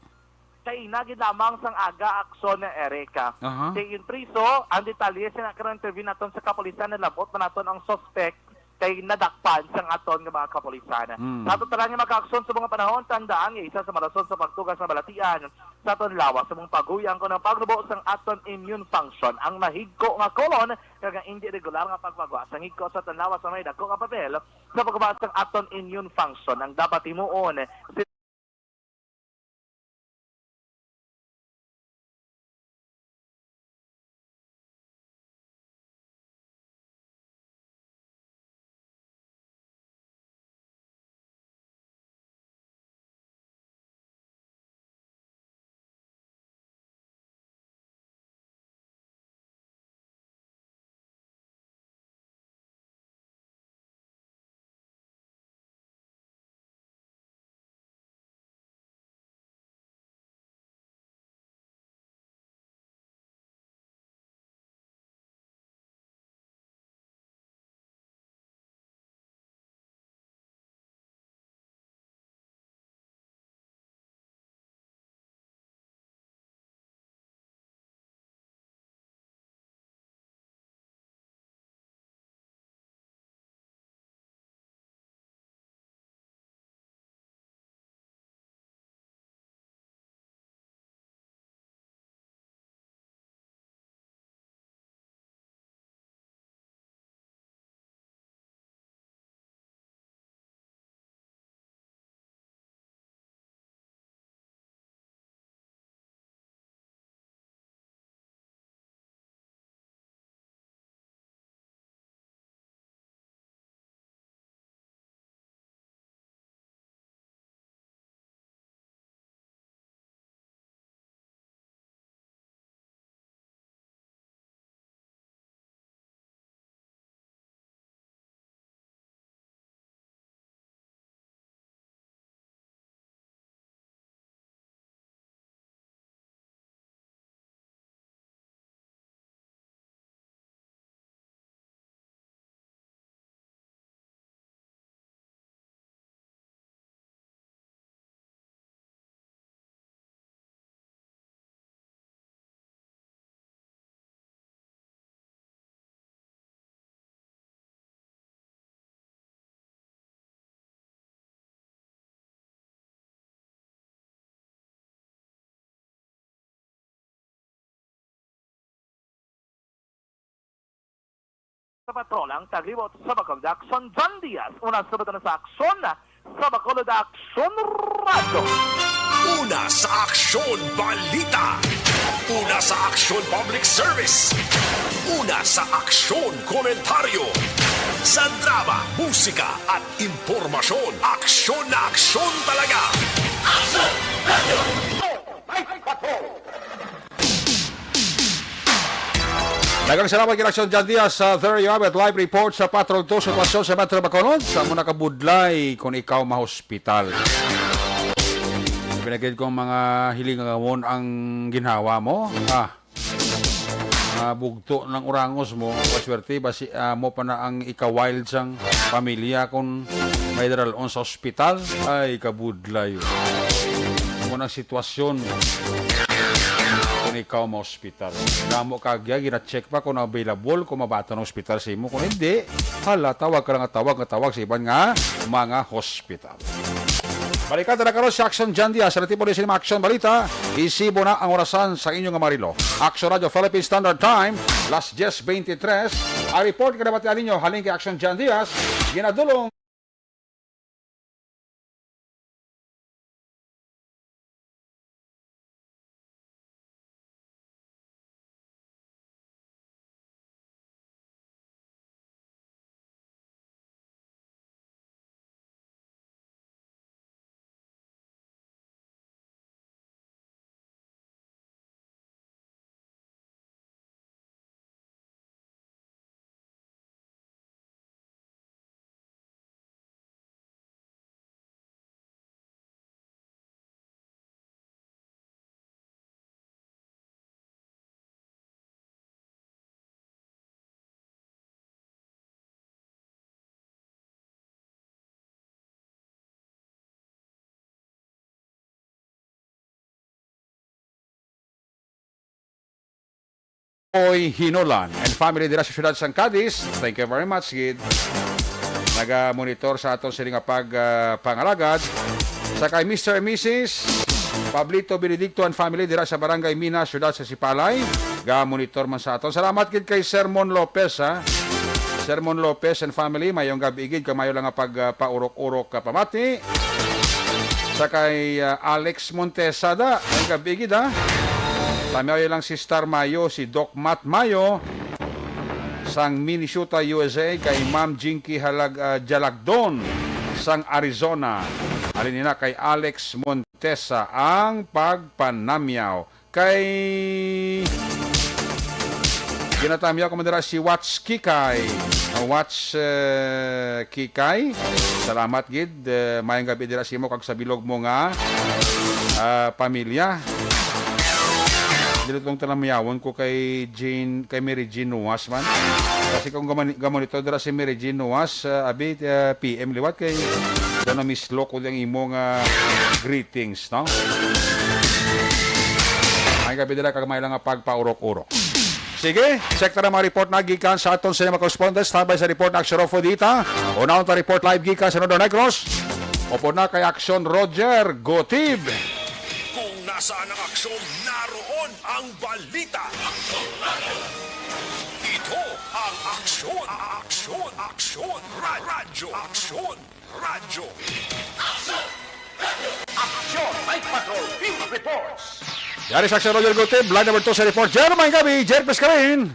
Kaina gid lamang sang aga, Action, Eric. Aha. Sa iyang priso, ang detalye sa nakaraang interview naton sa kapulisan, nalabot na naton ang suspect kay nadakpan sang aton nga mga kapulisan. Hmm. Sa aton tanan nga mga ka-Action sa mga panahon, tandaan nga isa sa mga rason sa pagtuga sa balatian sa aton lawas sa mga paghuyang kuno ang pagnubo sang aton immune function, ang mahigko nga colon, kag ang indi regular nga pagpagwa sang higko sa aton lawas sa may dagko nga papel sa pagpagwa sang aton immune function. Ang dapat himuon, Sa patrol ang tagliwat sa Bacolod Aksyon, John Diaz. Una sa Bacolod sa Aksyon, sa Bacolod Aksyon Radyo. Una sa Aksyon Balita. Una sa Aksyon Public Service. Una sa Aksyon Komentaryo. Sa drama, musika at impormasyon. Aksyon na aksyon talaga. Aksyon Radyo. Daghang salamat kay Aksyon John Diaz. Sa There You Have It, live report sa Patrol two, sitwasyon sa Metro Bacolod. Sa muna kabudlay kung ikaw mahospital. Pinagid kong mga hilingawan ang ginhawa mo. Ah, ah, bugto ng urangos mo. Maswerte ba si, ah, mo pa na ang ika-wild sang pamilya kung may daralon sa ospital? Ay, kabudlay. Mo ng sitwasyon kung ikaw ma-ospital. Damo ka agya, gina-check pa kung available, kung mabaton ang ospital sa imo. Kung hindi, hala, tawag ka lang nga tawag, nga tawag sa iban nga mga hospital. Balikan ta na karon si Aksyon John Diaz sa tipo ni Cinema Aksyon Balita. Isibo na ang orasan sa inyo nga marilo. Aksyon Radio Philippine Standard Time, las diez veintitrés. Ang report nga nabatian ninyo halin kay Aksyon John Diaz, ginadulong Oy Hinolan and family dira sa siyudad sang Cadiz. Thank you very much, gid. Naga-monitor sa aton sini nga pag, ah, pangalagad. Sa kay Mister and Missus Pablito Benedicto and family dira sa Barangay Mina, siyudad sa Sipalay. Ga-monitor man sa aton. Salamat gid kay Sermon Lopez, ha. Sermon Lopez and family, mayong gabi gid, kamayo lang nga pag, ah, paurok-urok ka pamati. Sa kay, ah, Alex Montesada, mayong gabi gid, ha. Tamayo lang si Star Mayo, si Doc Matt Mayo, sang Minnesota, U S A, kay Ma'am Jinky Halag-, ah, Jalagdon, sang Arizona. Halin ina kay Alex Montesa ang pagpanamyaw. Kay ginatamyaw ko man dira si Watch Kikay. Ah, Watch, eh, Kikay. Salamat gid. Eh, mayang gabi dira sa imo kag sa bilog mo nga, ah, pamilya. Dili tong tanamyawon ko kay Jane, kay Mary Jane Nuas man. Kasi kung gamani-, gamon ito dira si Mary Jane Nuas, ah, abi, ah, P M liwat kay daw na mislok ko ang imo nga greetings, no? Ay, gabi dira kag may lang nga pagpaurok-urok. Sige, check ta na mga report na gikan sa aton sa mga correspondents. Tabay sa report na Aksyon Rofo Dita. Unahon ta report live gikan sa Northern Negros. Upod na kay Aksyon Roger Gotib. Kung nasaan ang aksyon, naroon ang balita. Ito ang Aksyon, Aksyon, Aksyon, Ra-, Radyo Aksyon. Radyo. Aksyon! Night Patrol Field Reports. Yari sa Aksyon Roger Gutib, line number two sa report. Jer, may gabi, Jer Pescarin.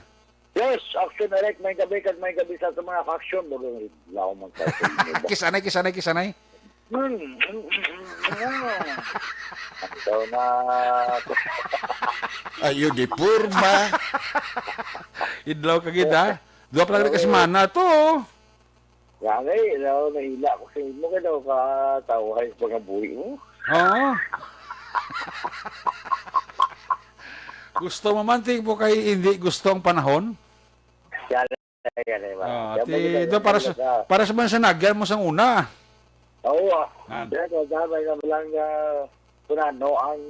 Yes, Aksyon Eric, may gabi kag may gabi sa, sa mga faction. Bagang laom ang sa inyo ba? Kisanay, kisanay, kisanay. Hmm, hmm, hmm, hmm, hmm. Ito na. Ayo, di porma. Idlaw ka gid, ha? Dua pa lang ka semana to. Nga ngay, no, nahila ko sa imo, kay daw ka tawa yung pangabuhi mo. Oo. Gusto mo man, ting po kay hindi gusto ang panahon? Yan, yan, yan, Ah, yan, ti, yan, do, para yan, sa, yan, para sa mga sanagyan mo sang una. Oo, ah. Yan. Yan, damay na lang, ah, Kung ano ang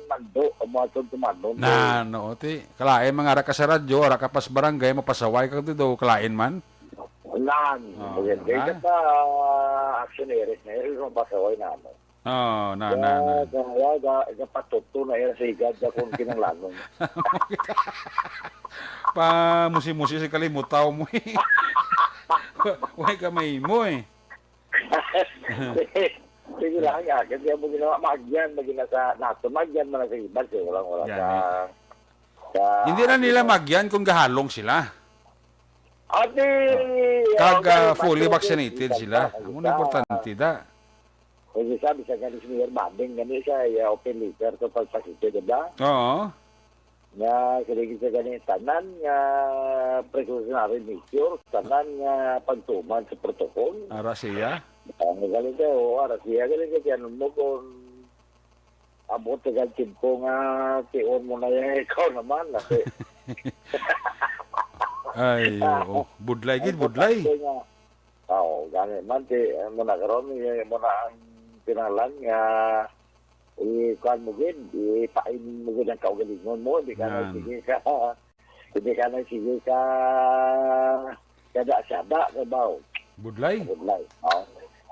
mando, ang mga tumando. Na, no, ti, kalain, mga ara ka sa radyo, ara ka pas barangay, mapasaway ka dito, kalain man. Nan, Ah, maganda na. Ka pa, action iris na iris, mapasaway na, ano. Oh, na, na, na. Ga, ga, ga, gapatuto na iya sa higad sa kung kinahanglanon. Pa musi-musi sa kalimutaw mo, eh. Wa, wa ka mahimo, eh. Sige lang, ya. Kasi ang mga ginawa, magyan, magyan sa nato, magyan man sa iban, siguro lang, wala Gani. sa, sa Hindi na nila magyan kung gahalong sila. Ate, Kag, ah, ah, fully ate, vaccinated isa sila. pa, Amo isa. na importante, da. Kasi sabi sa gani si Mayor Bading, gani siya, ya, open letter to pagpasito, di ba? Oo. Nga, sige sa gani, tanan nga precautionary measures, tanan nga pagtuman sa protocol. Ara siya? Ang galing ka, o, ara siya, galing ka, ano mo kung abot sa gantid ko nga tion mo na yan, ikaw naman, kasi Ay, oo. Budlay, gid, ang budlay. importante nga, oo, gani man, ti, mo na karon, eh, mo na ang kinahanglan nga, eh, kuan mo gid, ipain mo gid ang kaugalingon mo, di ka na Yan. sige ka, hindi ka na sige ka, kada-sada, ka ba? Budlay. Budlay, oh.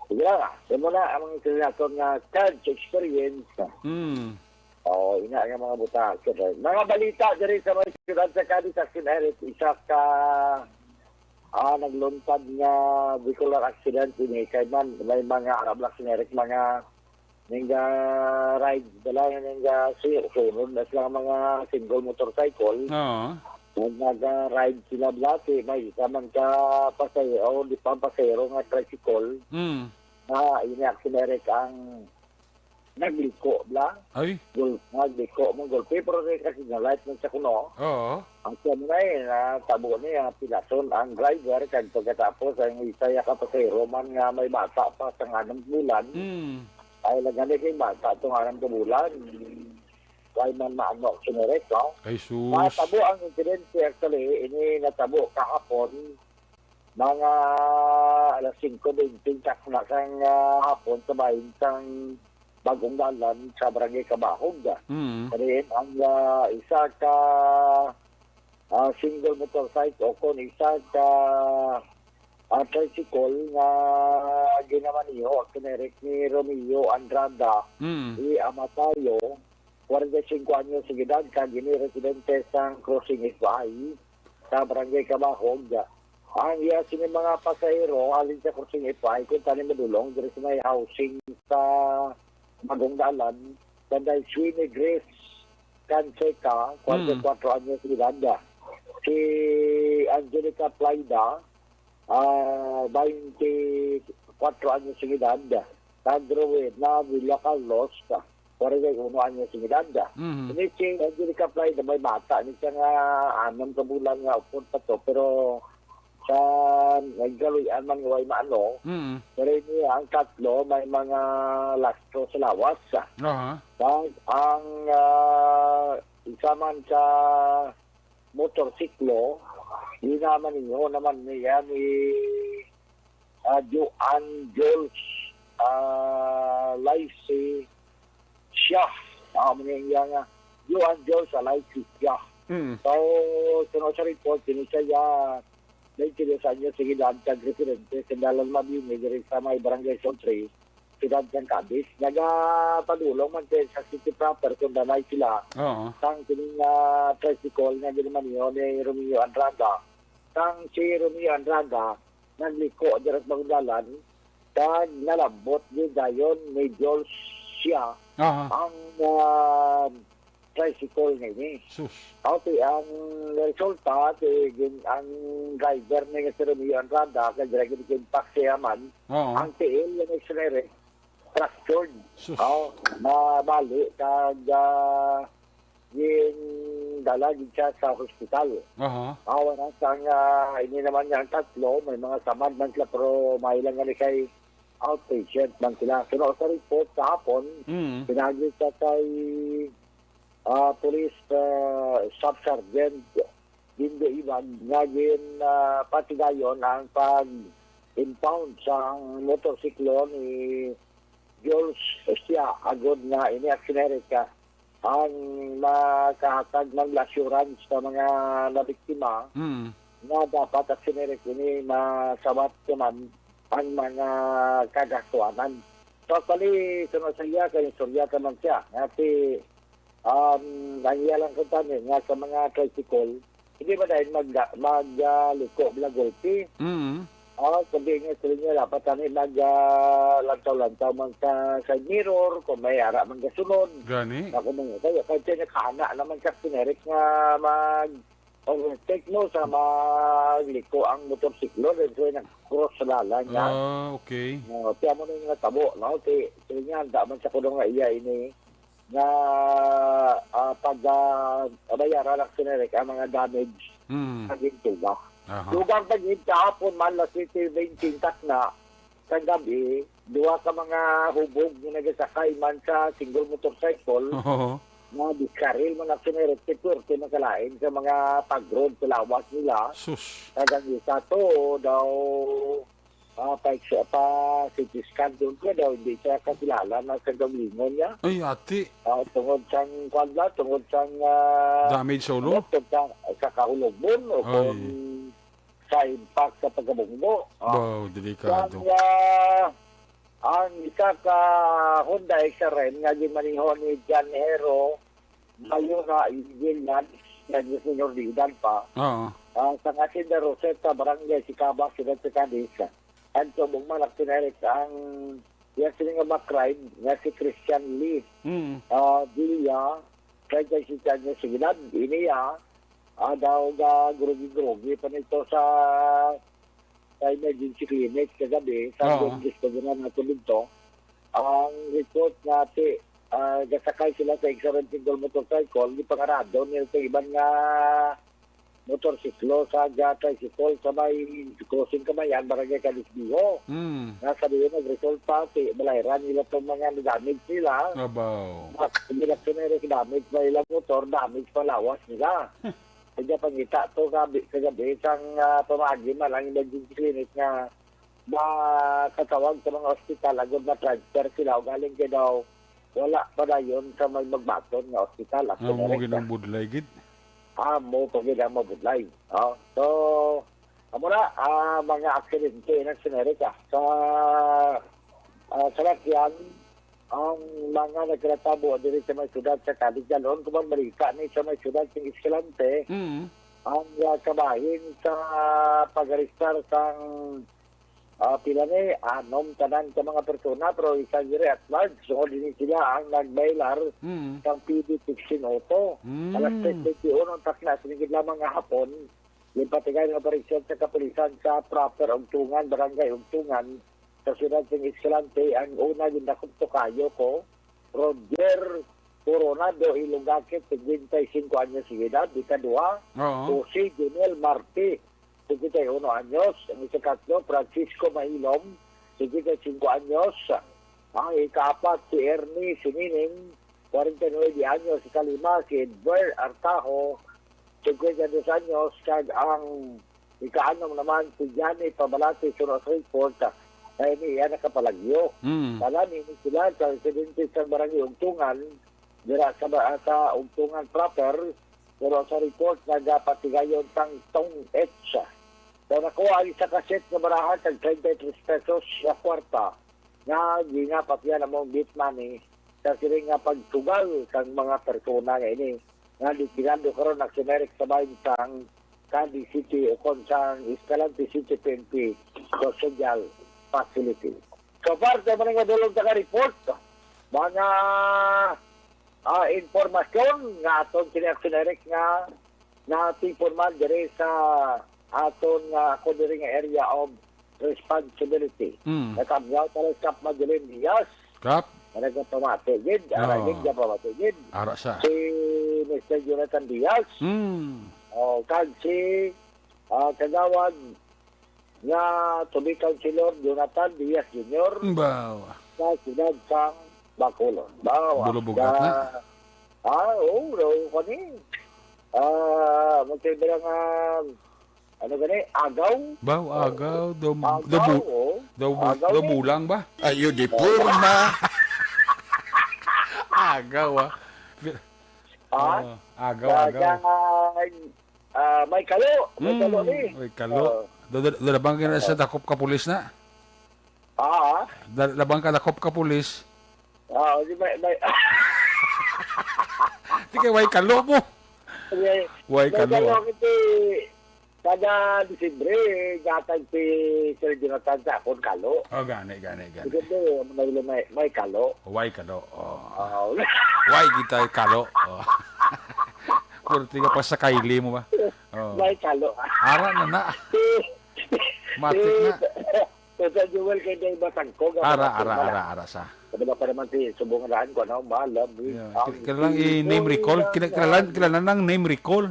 Sige lang, ah. Yan mo na ang sinaton nga Cards Experience. Hmm. Oh, ina nga mga butang. Mga balita diri sa may siyudad sa Cadiz, Action Eric, isa ka, ah, nagluntad nga vehicular accident ini kay man may mga Arab Action Eric, mga ningga ride dala nga ningga si sunod na sila mga single motorcycle. Oo. Nag naga ride sila blati, may isa man ka pasahero, di pa pasahero nga tricycle. Mm. Na ini Action Eric ang nagliko bla. Ay. Gul-, nagliko mo gulpi, pero di kasi na-light man siya kuno. Oo. Ang siya mo na eh, natabo niya, pilason ang driver, kag pagkatapos ang isa ya ka pasahero man nga may bata pa sa nga anam ka bulan, Hmm. ay lagani kay bata tong anam ka bulan. Why man maano ang sinerik, no? Ay, sus. Natabo ang insidente, actually, ini natabo kahapon, mga alas singko bente sa, na sang, ah, hapon sa bahin sang Bagong Dalan sa Barangay Cabahog. Mm. Kani ang, ah, isa ka, ah, single motorcycle o kon isa ka, ah, tricycle nga ginamaniho, kinerek ni Romeo Andrada, Mm. i Amatayo, kwarenta y singko anyos ang edad, kag ini residente sa Crossing F I sa Barangay Cabahog. Ang iya sini mga pasahero halin sa Crossing F I, kung tani madulong diri sa may housing sa Bagong Dalan, kanday Sweeney Grace Canseca, kwarenta y kuwatro anyos ang edad. Si Angelica Plaida, ah, baynte kuwatro anyos ang edad. Kag Rowena Villa Carlos, kwarenta y uno anyos ang edad. Mhm. Ini si Angelica Plaida, may bata ni siya nga anam ka bulan nga upod pa to, pero sa nagkaluy-an man nga way maano, Mm. pero ini ang tatlo may mga lastro sa lawas. Aha. Kag ang, ah, isa man sa motorsiklo, ginamaniho naman niya ni, ah, Joan Jules, ah, Laisi siya. Ah, amo niya nga, Joan Jules, ah, Laisi siya. Mm. So, suno sa report, kini siya, ya, twenty-two anyos ang edad, kag residente sa Dalan Mabini, diri sa may Barangay Zone three, siyudad sang Cadiz. Nagapadulong man kay sa city proper kung danay sila. Oo. Sang kining, ah, tricycle nga ginamaniho ni Romeo Andrada. Sang si Romeo Andrada, nagliko dira sa Bagong Dalan, kag nalabot gyud dayon ni Jules siya Aha. ang, ah, tricycle nga ini. Sus. Okay, ang resulta, kay gin-, ang driver ni nga si Romeo Andrada, kag driver ni Kim Pax Yaman, Oo. ang tiil nga ni Snere, fractured. Sus. Oh, nabali, kag, ah, gindala gid siya sa hospital. Aha. Awa na sang, ah, ini naman nga ang tatlo, may mga samad man sila, pero may lang nga ni kay outpatient man sila. Suno sa report kahapon, Mm. pinagi sa kay, ah, Police, ah, Staff Sergeant Dindo Iban nga gin, ah, patigayon ang pag-impound sa motorsiklo ni Jules Ostia, agod nga ini aksidente ang makahatag man assurance sa mga nabiktima Mm. nga dapat aksidente ini masawat naman ang mga kagastuanan. So, actually, sa masaya, kay istorya ka man siya. Nga si, um, ang iya lang kung tani, nga sa mga tricycle, hindi ba dahil mag, mag, ah, liko, bala gulpi? Mm. Oh, kundi nga sila niya, dapat tani mag, ah, lantaw-lantaw man sa side mirror, kung may ara man kasunod. Gani? Ako man, kaya, kaya siya nakahana naman sa Eric nga mag, overtake, no, sa magliko ang motorsiklo, then so nag-cross sa lalan niya. Ah, okay. Oh, kaya mo na yung natabo, no? Ti, ti nga, ang daman sa kuno nga iya ini, nga, ah, pag, ah, bayaran lang si Eric ang mga damage Mm. sa gintuga. Aha. Dugang pag kahapon, man, alas siyete twenty takna, sa gabi, duha ka mga hubog nga nagasakay man sa single motorcycle Oo. nga diskaril man ang sinerete, pwerte man kalain sa mga pag-road sa lawas nila. Sus. Kag ang isa to daw, ah, pa, pa C T scan doon ka daw, hindi siya kakilala na sa gablingon niya. Ay, ati. Ah, tungod sang, kwan ba, tungod sang, ah, Damage sa ulo? Tungod sa, sa kahulobon o Ay. kung sa impact sa pagkabunggo. Ah. Wow, delikado. Kaya, ang isa ka Honda X R M nga ginmaneho ni John Hero Mayora Williams, nga di senior de edad pa, Oo. ah, sa Hacienda Roseta, Barangay Sicaba, Ciudad sa Cadiz, ang subong man ang sinerik ang iya sini nga makrime nga si Christian Lee Mm. ah, Villa, treinta y siete anyos sa edad. Ini, ah, ah, daw ga grugi-grugi pa nito sa, sa emergency clinic kagabi, sa Oo. Bundis pa gina nato dito. Ang report nga ti, ah, gasakay sila sa X R M single motorcycle, gipangarado nila sa iban nga motorsiklo sa ga tricycle sa may crossing Kamayan, Barangay Cadiz Viejo. Mm. Nga sa diyon nagresulta, ti, balayran nila tong mga damage nila. Abaw. Mas, hindi lang siya may damage na ilang motor, damage pa lawas nila. Kaya pangita to gabi, kagabi, sang, ah, pamagi man ang emergency clinic nga makatawag sa mga ospital agud ma-transfer sila o galing kay daw wala pa dayon sa may magbaton nga ospital. Ang Action mo Director. Ginang budlay gid. Amo pa gid ang mabudlay. Oh, so, amo na, ah, mga aksidente na generic, ah. Sa, ah, salakyan, ang mga nagkatabo diri sa may syudad sa Cadiz, dalon ko man balita ni sa may syudad sa Escalante, Mm. ang, ah, kabahin sa pag-arestar sang, ah, pila ni, anom tanan ka mga persona, pero isa diri at large, so, din sila ang nagbailar Mm. sang P D fifteen auto. Mm. Alas tres twenty-uno ang takna, sinigid lamang nga hapon, yung patigay ng operasyon sa kapulisan sa proper Ugtungan, Barangay Ugtungan, sa siyudad ng Escalante, ang una, gindakop to kayo ko, Roger Coronado Ilongakit, cincuenta y cinco anyos de edad, ikaduha, Oo. Jose Junel Marte, cincuenta y uno anyos, ang ikatlo, Francisco Mahilom, cincuenta y cinco anyos, ang ikaapat, si Ernie Sinining, cuarenta y nueve anyos, ikalima, si Edward Artajo, cincuenta y dos anyos, kag ang ikaanom naman, si Johnny Pabalati, suno sa report, na ini iya nakapalagyo. Mm. Tanan ini sila sa residente sa Barangay Ugtungan, dira sa, sa Ugtungan proper, pero sa report, nagapatigayon sang tong etsa. So, nakuha ang isa ka set nga baraha kag treinta y tres pesos sa kwarta nga ginapatihan among beat money sa siring nga pagtugal sang mga persona nga ini nga ditinando karon ang generic sa bahin sang Cadiz City o kon sang Escalante City P N P Custodial Facility. So, parte man nga dulong taga report, mga, ah, impormasyon nga aton kini ang generic nga natiporman diri sa aton nga, ako diri nga area of responsibility. Mm. Natamyaw tayo sa Kap Madeline Diaz. Kap? Nga nagapamati gid, ara Oo. gid, nagapamati gid. Ara siya. Si Mister Jonathan Diaz. Mm. O, kag si, ah, Kagawad nga to be Councilor Jonathan Diaz Junior Bawa. Sa siyudad sang Bacolod. Bawa. Bulubugat Sa, na. Ah, oo, oo, kani. Ah, magkaiba lang, ah, ano gani? Agaw? Baw, Oo. Agaw, daw, Agaw, daw bu-, oo. daw bu-, Agaw daw ni. Bulang ba? Ayo, di porma. Agaw, ah. Ah? Ah, agaw, Sa, agaw. sa, ah, may kalo. May kalo Hmm, ni. may kalo. Oo. Do, do, do, bang kina Oo. sa dakop ka pulis na? Ah, Da-, labang ka, dakop ka pulis. Ah, di may, may, Di kay way kalo mo. may, Way may kalo, ah. kalo kasi kada Disyembre, gatag si Sir Jonathan sa akon kalo. Oh, gani, gani, gani. Sige po, may, may, may kalo. Way kalo. Oh. Ah, Way kita kalo. Oh. Kurti ka pa sa Kylie mo ba? Oh. may kalo. Ara na na. Matik na. Sa Joel kay day basag ko, Ara, ara, ara, ara sa. Sabi na pa naman si Subong Rahan ko, ano, malam, Yeah. Ang Kil-, kailangan i-name recall. Kila-, kailangan, kailangan ng name recall.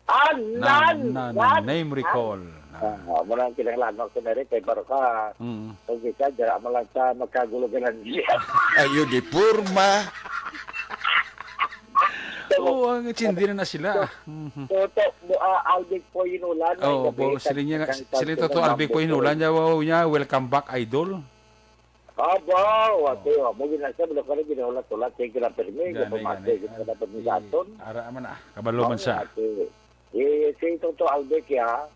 Ah, Na, nan, na, na, nan, name nan. recall. Na. Ah, mo lang kinahanglan mo sa merit, kay baro ka, Mm. kung kita, dira mo lang sa magkagulo-galan diya. Ayo di porma. Oo, ang chindi na na sila. Mhm. Toto, mo, ah, Alvin po Hinulan, ay Oo, gabi, po, sila niya, kag-, sila kag-, Toto kag-, Alvin po Hinulan, niya, wow, niya, welcome back, idol. Aba, wati, Oh. oh, mo ginasa, mo ka na ginahulat-hulat, kay ginapermi, Gani, ginapermi, gani. ginapermi sa aton. Ara man, ah, kabalo man Mao sa. nga, si, eh, si Toto Alvin, ya,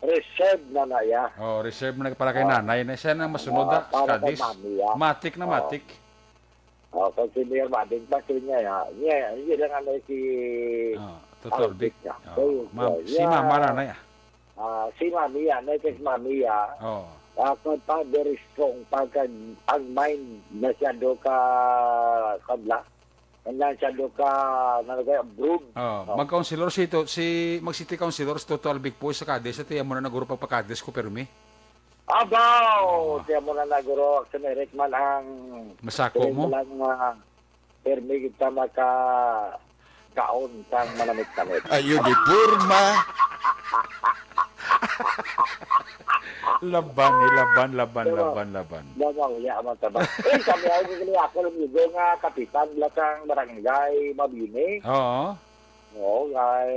reserve na na, ya. Oh, reserve na para kay Oh. nanay. Na siya nang masunod, Oh, ah, para kay Kadis. mami, ya. Matik na Oh. matik. Oh, kay si Mayor Mading pa, si niya, ya. Niya, hindi lang ano si Oh, Toto Alvin. Alvin, ya. Oh, So, ma'am, yeah. si Mama na na, ya. Ah, si Mami, ya. Na, kay si Mami, ya. Oh. Ah, kay pa, very strong. Pag ang, ang mind na siya do ka, kabla. Ang na siya do ka, ano kaya, brood. Oh, Oh. mag-counselor si to, si, mag-city councilor si Toto Alvin po sa Cadiz. Sa tiyan mo na naguro pagpakadis ko, permi. Abaw! Ah. Tiyan mo na naguro, sa merit man ang Masako tiyan mo? mo lang, ah, permi kita maka kaon sang manamit-namit. Ayo di porma. Laban, eh, laban, laban, Diba? laban, laban. Diba, uya man sa ba? Eh, kami ako, kami ako lang yung nga kapitan, bala sang barangay Mabini. Oo. Oo, kay,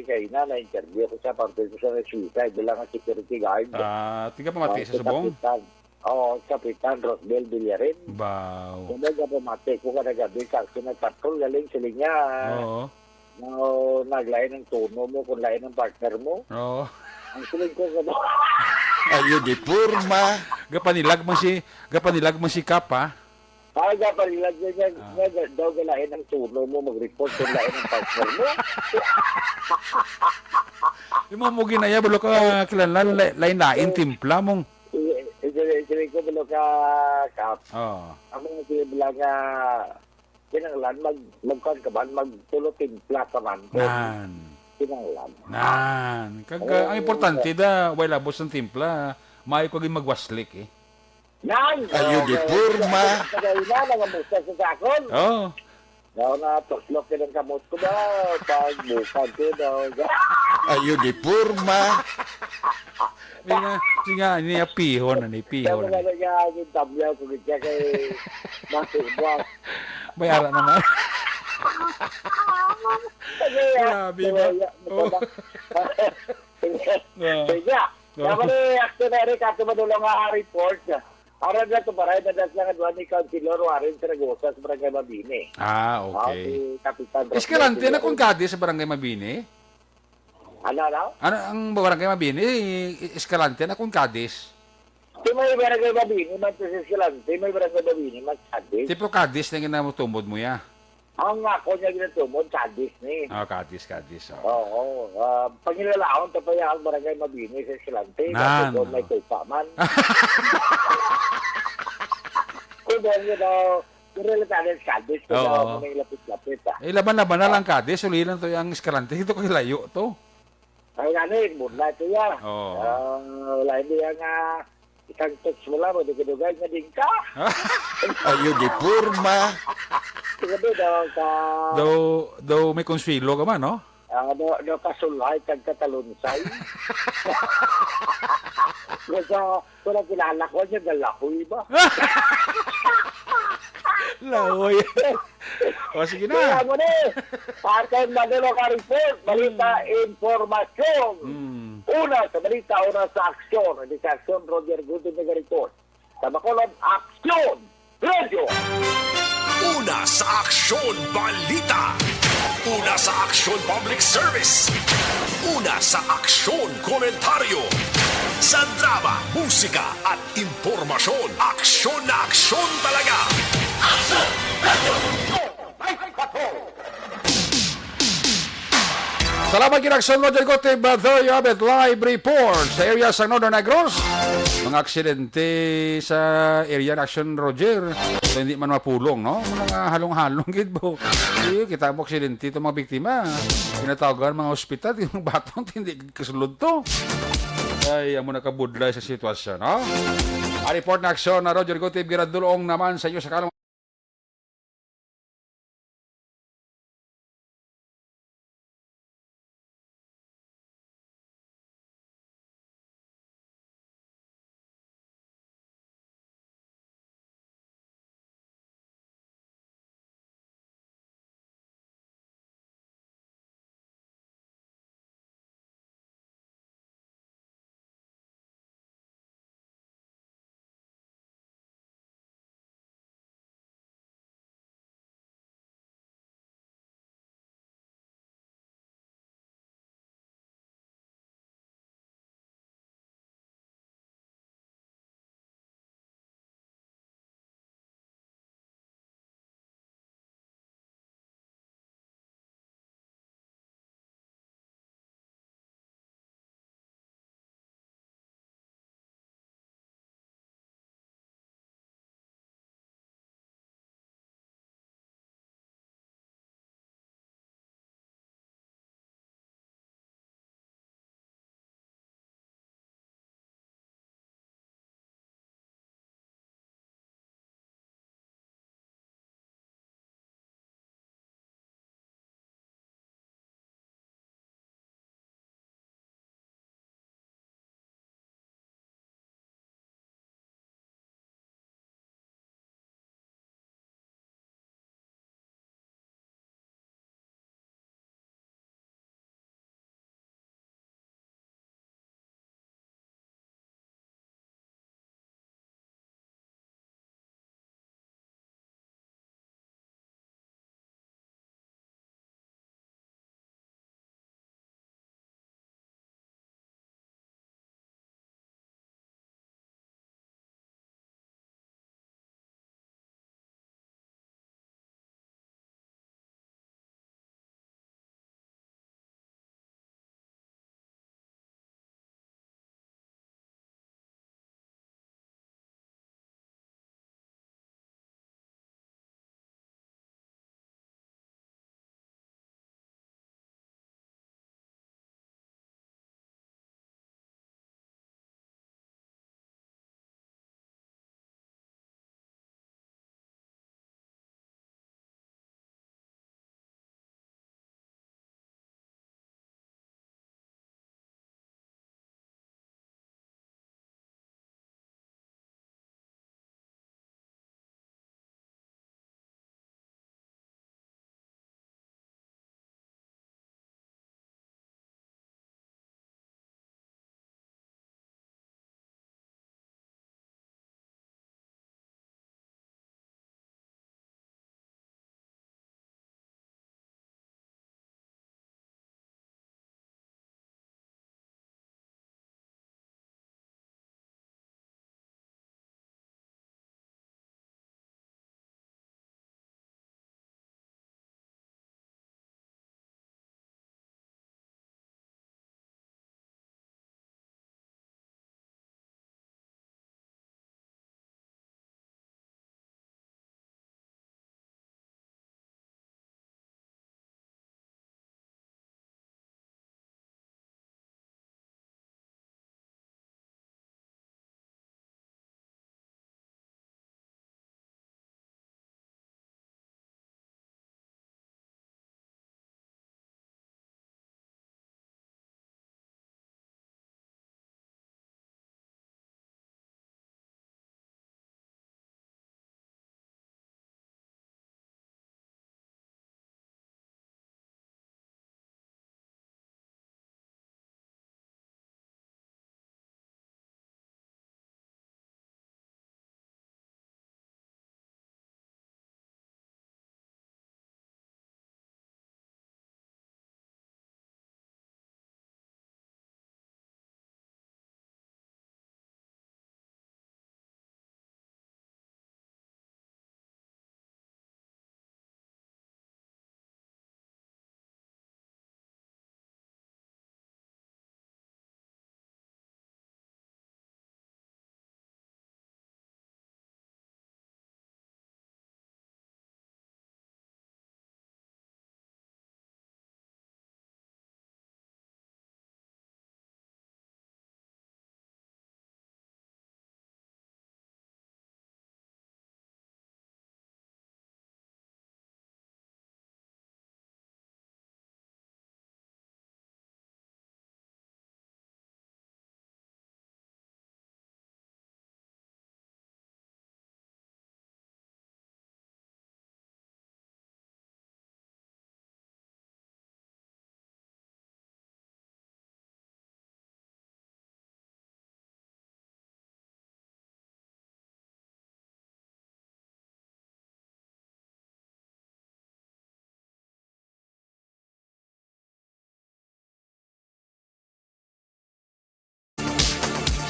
kay na, na-interview ko sa parte ko sa suicide, bilang nga security guard. Ah, tiga pamati Ah, sa si Subong? Kapitan. Oo, Kapitan Rosbel Villarin. Baw. Kung may gapamati ko ka nagabi, sa action nagpatrol, galing sa linya. Oo. No, naglain ang tono mo, kung lain ang partner mo. Oo. Ang siling ko, ano? Ayo di porma. Gapanilag man si, gapanilag man si Kap, ha? Ah, gapanilag niya, niya, Ah. niya, daw galain ang tono mo, mag-report kung lain ang partner mo. Yung mga mo ginaya, balo ka, kilalan, la-, lain-lain, timpla mong. Sige, sige, sige ko, balo ka, Kap. Oo. Ako nga, sige, bala nga, kinahanglan, mag, magkuhan ka man, magtulo timpla ka man. Nan. Kinahanglan. Nan. Kag, Oo. ah, ang importante da, way labos ang timpla, maayo ko gid magwaslik, eh. Nan! Ayo, di porma. Kagay na, nangamusta sa sakon. Oo. Daw na, tuslok ka ng kamot ko daw. Pag bukag ko daw. Ayo, di porma. May nga, may nga, niya pihon, ano, pihon. Daw na nga, yung tabyaw ko, gid siya kay Masibang. May ara naman. Kagay, ah, Grabe ba? kagay, ah, Oh. kagay. Sige. Ah. Sige. Ah. Kaya pala, Action Eric, ato madulong nga report. Aram na to, paray, nadas lang ang duha ni Councilor Warren Zaragoza sa Barangay Mabini. Ah, okay. Ah, si Kapitan Roque Escalante na Escalante. Kung Cadiz sa Barangay Mabini? Ano, ano? Ano ang Barangay Mabini? Escalante na kung Cadiz? Di may Barangay Mabini, man to si Escalante, may Barangay Mabini, man Cadiz. Tipo Cadiz na ginamutumod mo ya? Ang ako niya ginatumod, Cadiz ni. Ah, Cadiz, Cadiz, oh. Oo, ah, pangilalaon ta pa ya ang Barangay Mabini sa Escalante, Nan. Kasi doon may tupa man. Kung doon yun, oh, kung relatado sa Cadiz, kung Oo. doon may lapit-lapit, ah. Eh, laban-laban na lang Cadiz, uli lang to yung Escalante. Ito ko layo to. Ay, ano, eh, muna ito ya. Oo. Ah, wala, hindi yan, ah, isang text mo lang, hindi ka dugay, nga din ka. Ayo, di porma. Sige, daw, sa Daw, daw may konswelo ka man, no? Ah, daw, daw kasulay, kag katalunsay. Kung sa, kung ang kilala ko niya, galahoy ba? Lahoy. O, sige na. Kaya mo ni, Patay Manila ka report, balita, Hmm. Informasyon. Hmm. Una sa balita, una sa aksyon. Hindi sa aksyon, Roger Guzman nag-report. Sa Bacolod, Aksyon Radio. Una sa aksyon, balita. Una sa aksyon, public service. Una sa aksyon, komentaryo. Sa drama, musika at impormasyon, aksyon na aksyon talaga. Salamat gid, Aksyon Roger Gutib. There you have it, live report sa area sa Northern Negros. Mga aksidente sa area na, Aksyon Roger. So, hindi man mapulong, no? Mga halong-halong gid, bo. Iyo, kita mo aksidente itong mga biktima. Pinatawagan mga ospital, yung batong, hindi kasulod to. Ay, amo nakabudlay sa sitwasyon, no? Ang report na, Aksyon na Roger Gutib, giradulong naman sa inyo sa kalam-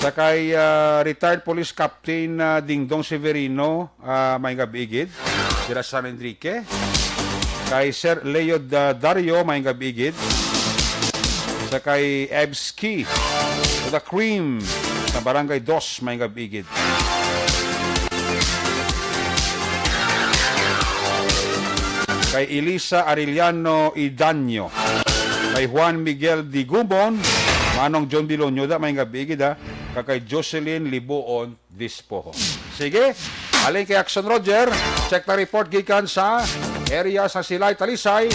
Sa kay, ah, retired Police Captain, ah, Dingdong Severino, ah, maayong gab-i gid. Dira sa San Enrique. Kay Sir Leo Da-, Dario, maayong gab-i gid. Sa kay Evski, the Cream, sa Barangay Dos, maayong gab-i gid. Kay Elisa Arellano Idanyo, kay Juan Miguel Digumon, Manong John Bilonyo, da, maayong gab-i gid, ha. Kag kay Jocelyn Libuon Dispoho. Sige, halin kay Action Roger, check ta report gikan sa area sa Silay, Talisay.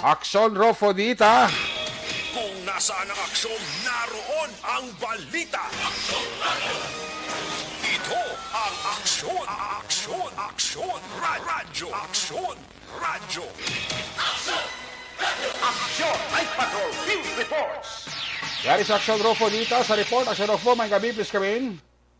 Action Rofo Dita. Kung nasaan ang aksyon, naroon ang balita. Ito ang Aksyon, Aksyon, Aksyon, Ra-, Radyo, Aksyon, Radyo. Action Night Patrol Field Reports. Yari sa Action Rofo Dita sa report. Action Rofo, maayong gab-i, please come in.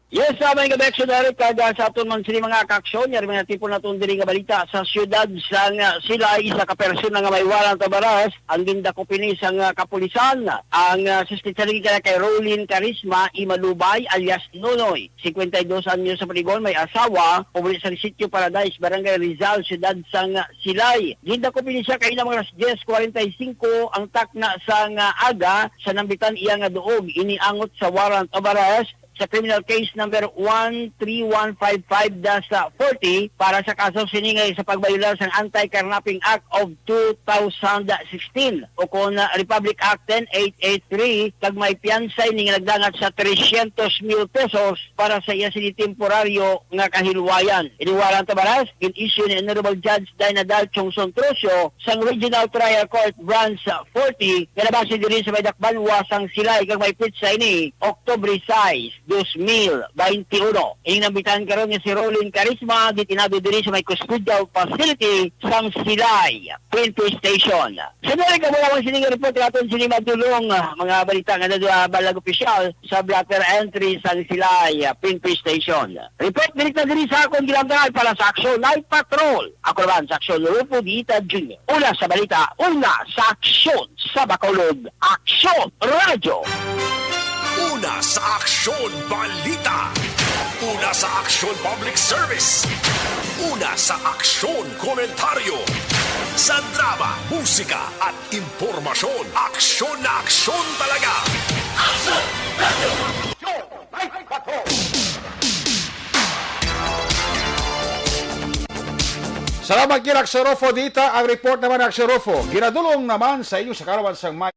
Yes, sa maayong gab-i, Action Eric, kag, ah, sa aton man sini mga kaaksyon, yari mga tipo naton diri nga balita sa siyudad sang, ah, Silay, isa ka persona nga may warrant of arrest ang gindakop ini sang, ah, kapulisan. Ang, ah, suspetsa lagi kana kay Rolin Carisma Imalubay alias Nonoy, cincuenta y dos anyos sa panigon, may asawa, ug diri sa sitio Paradise, Barangay Rizal, siyudad sang, ah, Silay. Gindakop ini siya kaina mga alas diez cuarenta y cinco ang takna sang, ah, aga sa nambitan iya nga duog. Ini angot sa warrant of arrest sa criminal case number one three one five five dash forty para sa kaso sini nga sa pagbayolar sang Anti-Carnapping Act of two thousand sixteen, o kon, ah, Republic Act ten eight eight three, kag may piyansa ini nga nagdangat sa trescientos mil pesos para sa iya sini temporaryo nga kahilwayan. Ini warrant of arrest gin-issue ni Honorable Judge Dina Dalchong Sontrocio sang Regional Trial Court Branch forty nga nabase diri sa may dakbanwa sang Silay, kag may petsa ini, Oktubre sais, dos mil baynte uno. Ining nambitan karon nga si Rolin Carisma, detenado diri sa may custodial facility sang Silay P N P Station. Sa dali ka mo lamang sini nga report, aton sini madulong, ah, mga balita nga nadula balag opisyal sa blotter entry sang Silay, ah, P N P Station. Report diri na diri sa akon ginamtangan para sa Aksyon Night Patrol. Ako naman sa Aksyon, Rupo Dita Junior. Una sa balita, una sa aksyon sa Bacolod. Aksyon Radyo. Una sa Aksyon Balita. Una sa Aksyon Public Service. Una sa Aksyon Komentaryo. Sa drama, musika at impormasyon, aksyon na aksyon talaga. Aksyon Radyo. Aksyon Night Patrol. Salamat gid, Aksyon Rofo Dita. Ang report naman, Aksyon Rofo, ginadulong naman sa inyo sa kaarawan sang may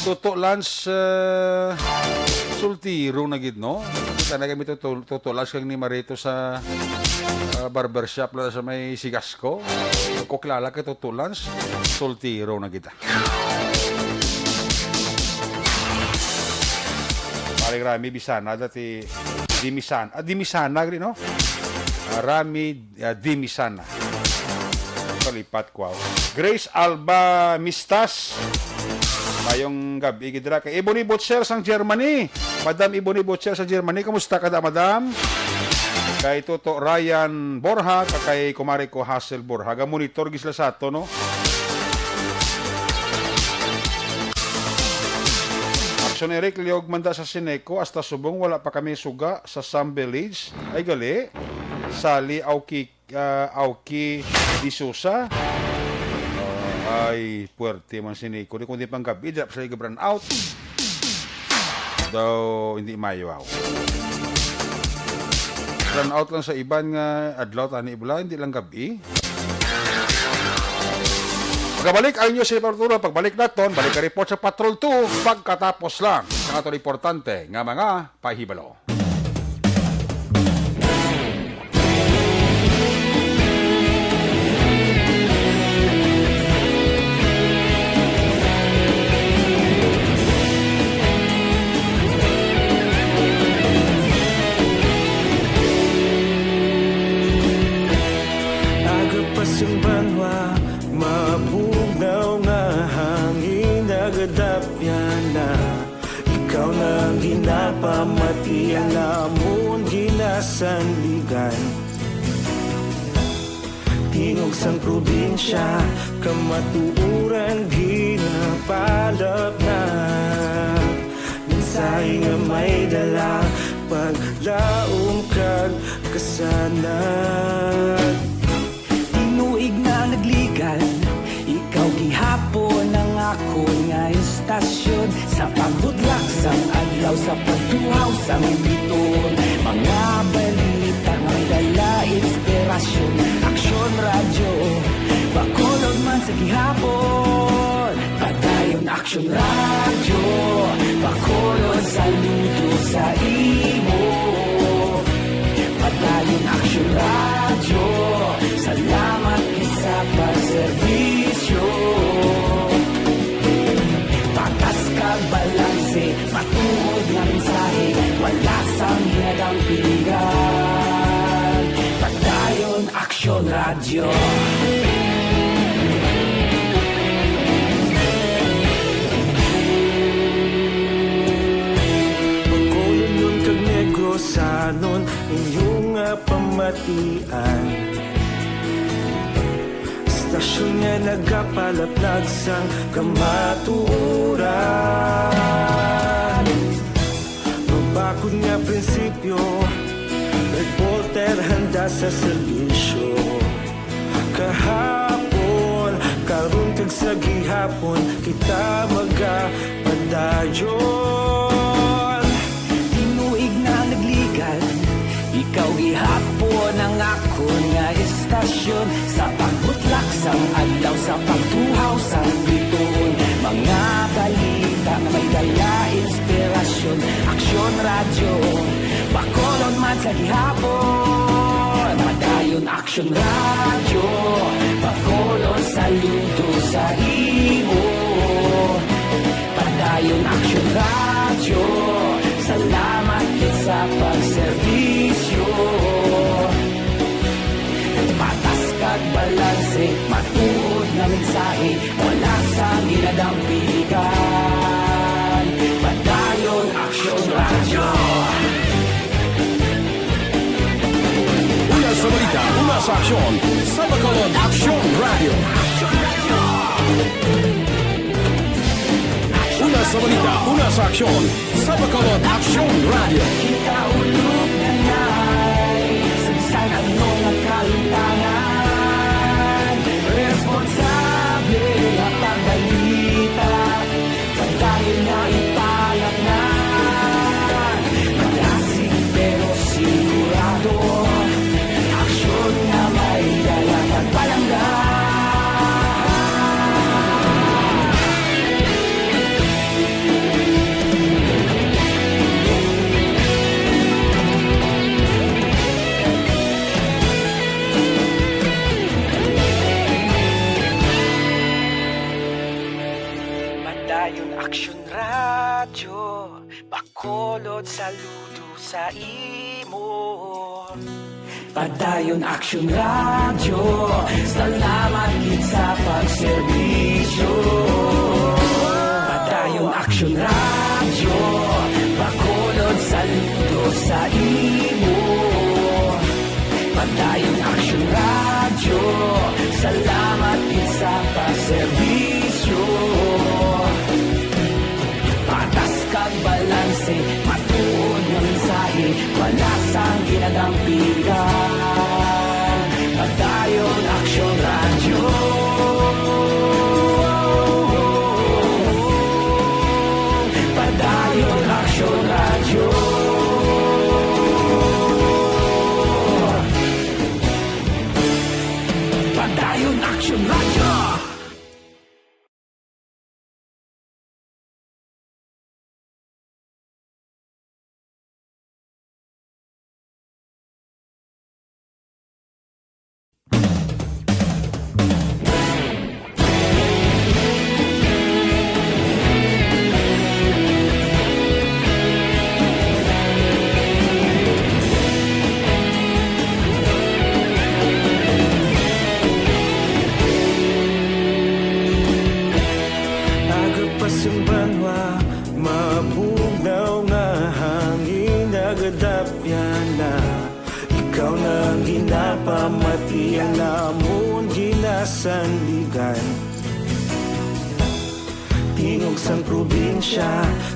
Toto Lance, eh, soltero na gid, no? Kita na kami Toto, Toto Lance kag ni Marito sa, ah, barbershop la sa may Sigasco. Ko kilala kay Toto Lance, soltero na kita. Paring Rami Bisana dati, Dimisana, ah, Dimisana gid, no? Ah, Rami, ah, Dimisana. Kalipat ko, ah. Grace Alba Mistas. Mayong gab-i gid dira kay Ebony Butcher sang Germany. Madam Ebony Butcher sa Germany, kamusta ka da, madam? Kay Toto Ryan Borja, kag kay kumare ko Hazel Borja. Ga-monitor gid sila sa ato, no? Eric Liog, manda sa Sineco, hasta subong wala pa kami suga sa Sam Village. Ay, gali. Sally Auki, ah, Auki D'Souza. Ah, ay, puwerte man si Nico. Di kundi pang gabi, di pa sila ga-brownout. Daw, hindi mayo ako. Brownout lang sa iban nga adlaw, tani bala, hindi lang gabi. Pagkabalik ang inyo sa Patrol, pagbalik naton, balik ka report sa Patrol two, pagkatapos lang sa aton importante nga mga pahibalo. Agapas ang banwa, mabugnaw nga hangin, nagadapyan na. Ikaw na ang ginapamati, ang amon ginasandigan. Tingog sang probinsya, kamatuoran ginapalapnag. Mensahe nga may dala, paglaom kag kasanag. Tinuig na nagligan, ikaw gihapon ang akon nga istasyon. Sa pagbudlak sang adlaw, sa pagtuhaw sang bituon, mga balita may dala inspirasyon. Aksyon Radyo, Bacolod man sa gihapon. Padayon Aksyon Radyo, Bacolod, saludo sa imo. Padayon Aksyon Radyo, salamat gid sa pagserbisyo. Patas kag balanse, matuod nga mensahe, wala sang ginadampigan. Padayon Aksyon Radyo. Bacolod kag Negrosanon, inyo nga pamatian. Istasyon nga nagapalaplag sang kamatuoran. Mabakod nga prinsipyo, reporter handa sa serbisyo. Kahapon, karon kag sa gihapon, kita magapadayon. Tinuig na nagligan, ikaw gihapon ang akon nga istasyon. Sa pagbutlak sang adlaw, sa pagtuhaw sang bituon, mga balita nga may dala inspirasyon. Aksyon Radyo, Bacolod man sa gihapon. Padayon Aksyon Radyo, Bacolod, saludo sa imo. Padayon Aksyon Radyo, salamat gid sa pagserbisyo. Patas kag balanse, matuod nga mensahe, wala sang ginadampigan. Padayon Aksyon Radyo. Una sa balita, una sa aksyon, sa Bacolod Aksyon Radyo. Una sa balita, una sa aksyon, sa Bacolod Aksyon Radyo. Kita ulog na nay, sa bisan ano nga kahimtangan, responsable nga pagbalita. Padayon nga ipalapnag, malasig pero sigurado, aksyon nga may dala kag palangga. Padayon Aksyon Radyo, Bacolod, saludo sa imo. Padayon Aksyon Radyo, salamat gid sa pagserbisyo. Padayon Aksyon Radyo, Bacolod, saludo sa imo. Padayon Aksyon Radyo, salamat gid sa pagserbisyo. Patas kag Dayon Action Radyo. Aga pa sang banwa, mabugnaw nga hangin nagadapyan na. Ikaw na ang ginapamati, ang amon ginasandigan. Tingog sang probinsya,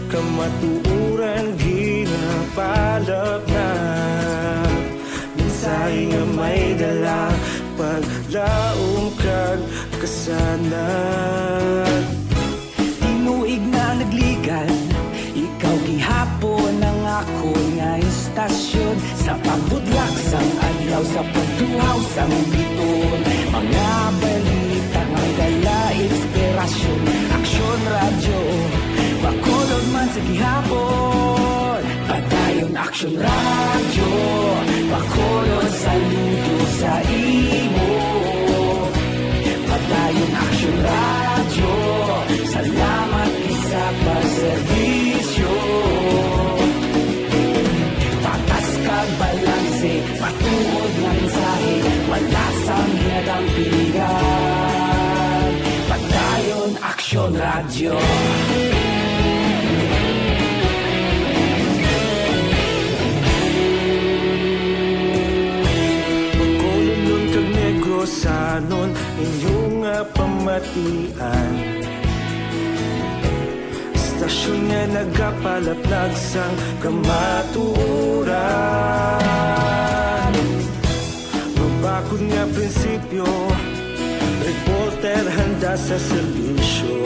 kamatuoran ginapalapnag. Mensahe nga may dala, paglaom kag kasanag. Tinuig na nagligan, ikaw gihapon ang akon nga istasyon. Sa pagbutlak sang adlaw, sa pagtuhaw sang biton, mga balita nga dala inspirasyon. Aksyon Radyo, Bacolod man sa gihapon. Padayon Aksyon Radyo, Bacolod, saludo sa imo. Padayon Aksyon Radyo, salamat gid sa pagserbisyo. Patas kag balanse, matuod nga mensahe, wala sang ginadampigan. Padayon Aksyon Radyo. Bacolodnon kag Negrosanon, inyo nga pamatian. Istasyon nga nagapalaplag sang kamatuoran. Mabakod nga prinsipyo, reporter handa sa serbisyo.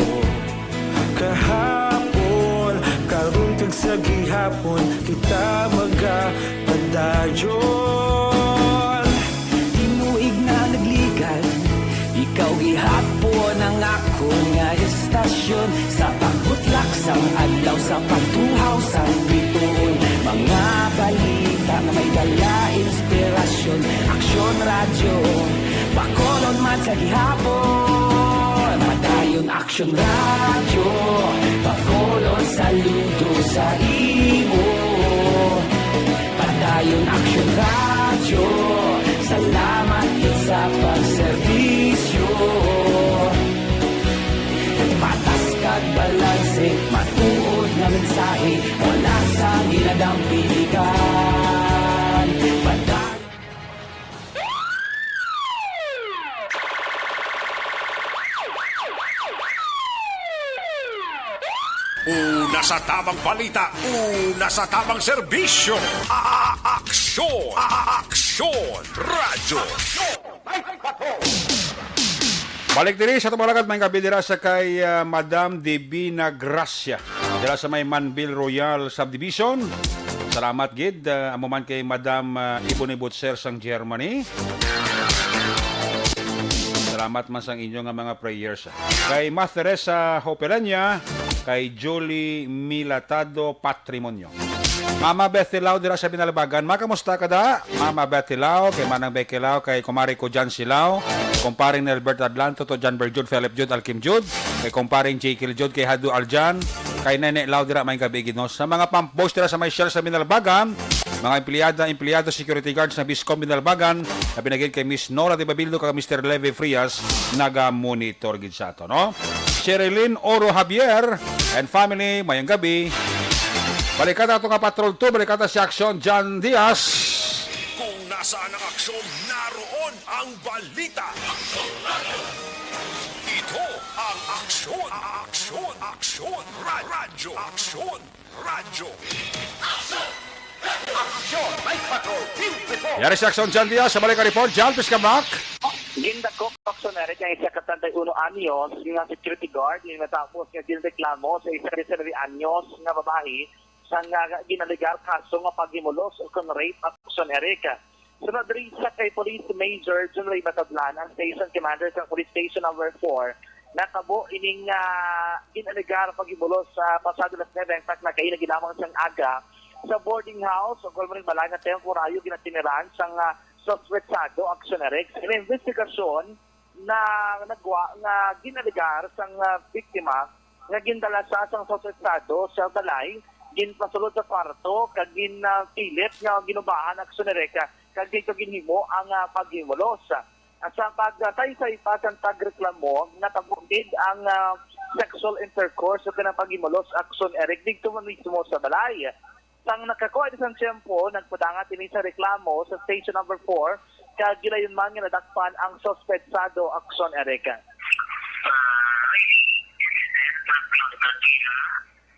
Kahapon, karon kag sa gihapon, kita magapadayon. Tinuig na nagligan, ikaw gihapon ang akon nga istasyon. Sa pagbutlak sang adlaw, sa pagtuhaw sang bituon, mga balita nga may dala inspirasyon. Aksyon Radyo, Bacolod man sa gihapon. Padayon Aksyon Radyo, Bacolod, saludo sa imo. Padayon Aksyon Radyo, salamat gid sa pagserbisyo. Patas kag balanse, matuod nga mensahe, wala sang ginadampigan. Padayon Una sa tamang balita, una sa tamang serbisyo. A-, a-, aksyon, a-, a-, aksyon, radyo. Balik diri sa tumalakat, may gabi dira sa kay, ah, Madam Divina Gracia. Dira sa may Manbil Royal Subdivision. Salamat gid, ah, amo man kay Madam, ah, Ebony Butcher sang Germany. Salamat man sang inyo nga mga prayers. Kay Ma'am Teresa Hopelania, kay Julie Milatado Patrimonio. Mama Bethy Lau dira sa Binalbagan. Ma, kamusta ka da? Mama Bethy Lau, kay Manang Becky Lau, kay Kumari ko Jan Silao, Kumparing Nelbert Adlan, Toto Jan Berjud, Philip Jud, Alkim Jud, kay Kumparing Jekyll Jud, kay Hadu Aljan, kay Nene Lau dira, may gabi gid, no? Sa mga pump boys dira sa may Shell sa Binalbagan, mga empleyada, empleyado, security guards sa Biscom Binalbagan, na pinagid kay Miss Nora de Babildo kag Mister Levy Frias, naga-monitor gid sa ato, no? Sherilyn Oro Javier and family, mayang gabi. Balikata ato nga Patrol two, balikata si Aksyon John Diaz. Kung nasaan ang aksyon, naroon ang balita. Ito ang Aksyon, Aksyon, Aksyon, Ra-, Radyo, Aksyon, Radyo. Aksyon, Night Patrol, Team Report. Yari si Aksyon John Diaz, sa balik ang report. John, please come back. Gindakop, Aksyon Eric, ang isa ka treinta y uno anyos nga security guard, yung natapos nga ginreklamo sa isa ka diecinuebe anyos nga babayi sa nga ginaligar kaso nga paghimulos o kung rape, Aksyon Eric. Sunod diri sa kay Police Major Jun Ray Batadlan, ang station commander sa Police Station Number four, nakabo ining, ah, gin-alegar paghimulos sa pasado alas nuebe ang takna kaina ginamang sang aga sa boarding house o kung balay nga temporaryo ginatiniran sang, ah, suspetsado aksyon na rek. Sa ilang investigasyon na nagwa nga gin-alegar sang, ah, biktima nga gindala sa sang suspetsado sa balay, ginpasulod sa kwarto kag gin, ah, pilit nga ginubahan aksyon na rek, kag dito ginhimo ang, ah, paghimulos. Sa pagsaysay pa sang tagreklamo, natabo gid ang, ah, sexual intercourse o kanang paghimulos aksyon, Eric, dito man mismo sa balay. Sang nakakuha di sang tiyempo, nagpadangat ini sa reklamo sa station number four, kag gilayon man nga nadakpan ang suspetsado aksyon, Eric. Ah,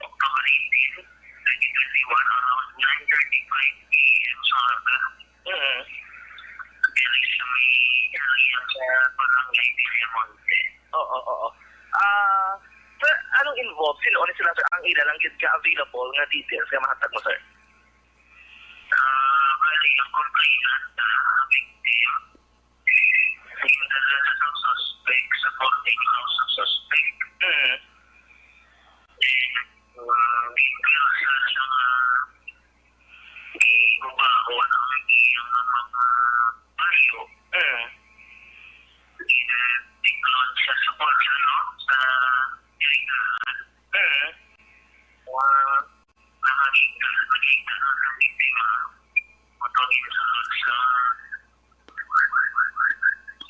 October eighteen, twenty twenty-one, around nine thirty-five A M sa umaga. Mm. Diri sa may area sa Barangay Villamonte. Oo, oo. Ah, sir, anong involved? Sino ni sila, sir? Ang ila lang gid ka available nga details nga mahatag mo, sir? Ah, bali, ang complainant, ah, victim, gindala sa suspect sa boarding house sa suspect. Mm. Then, ah, gindala sa, sa mga, eh, trabaho, ano, ang iyang mga payo. Mm. Gina-, tiklon siya sa kwarto, no? Sa hiringahan. Mm. Ah, nakakita, nakita na sa biktima. Moto, ginsulod sa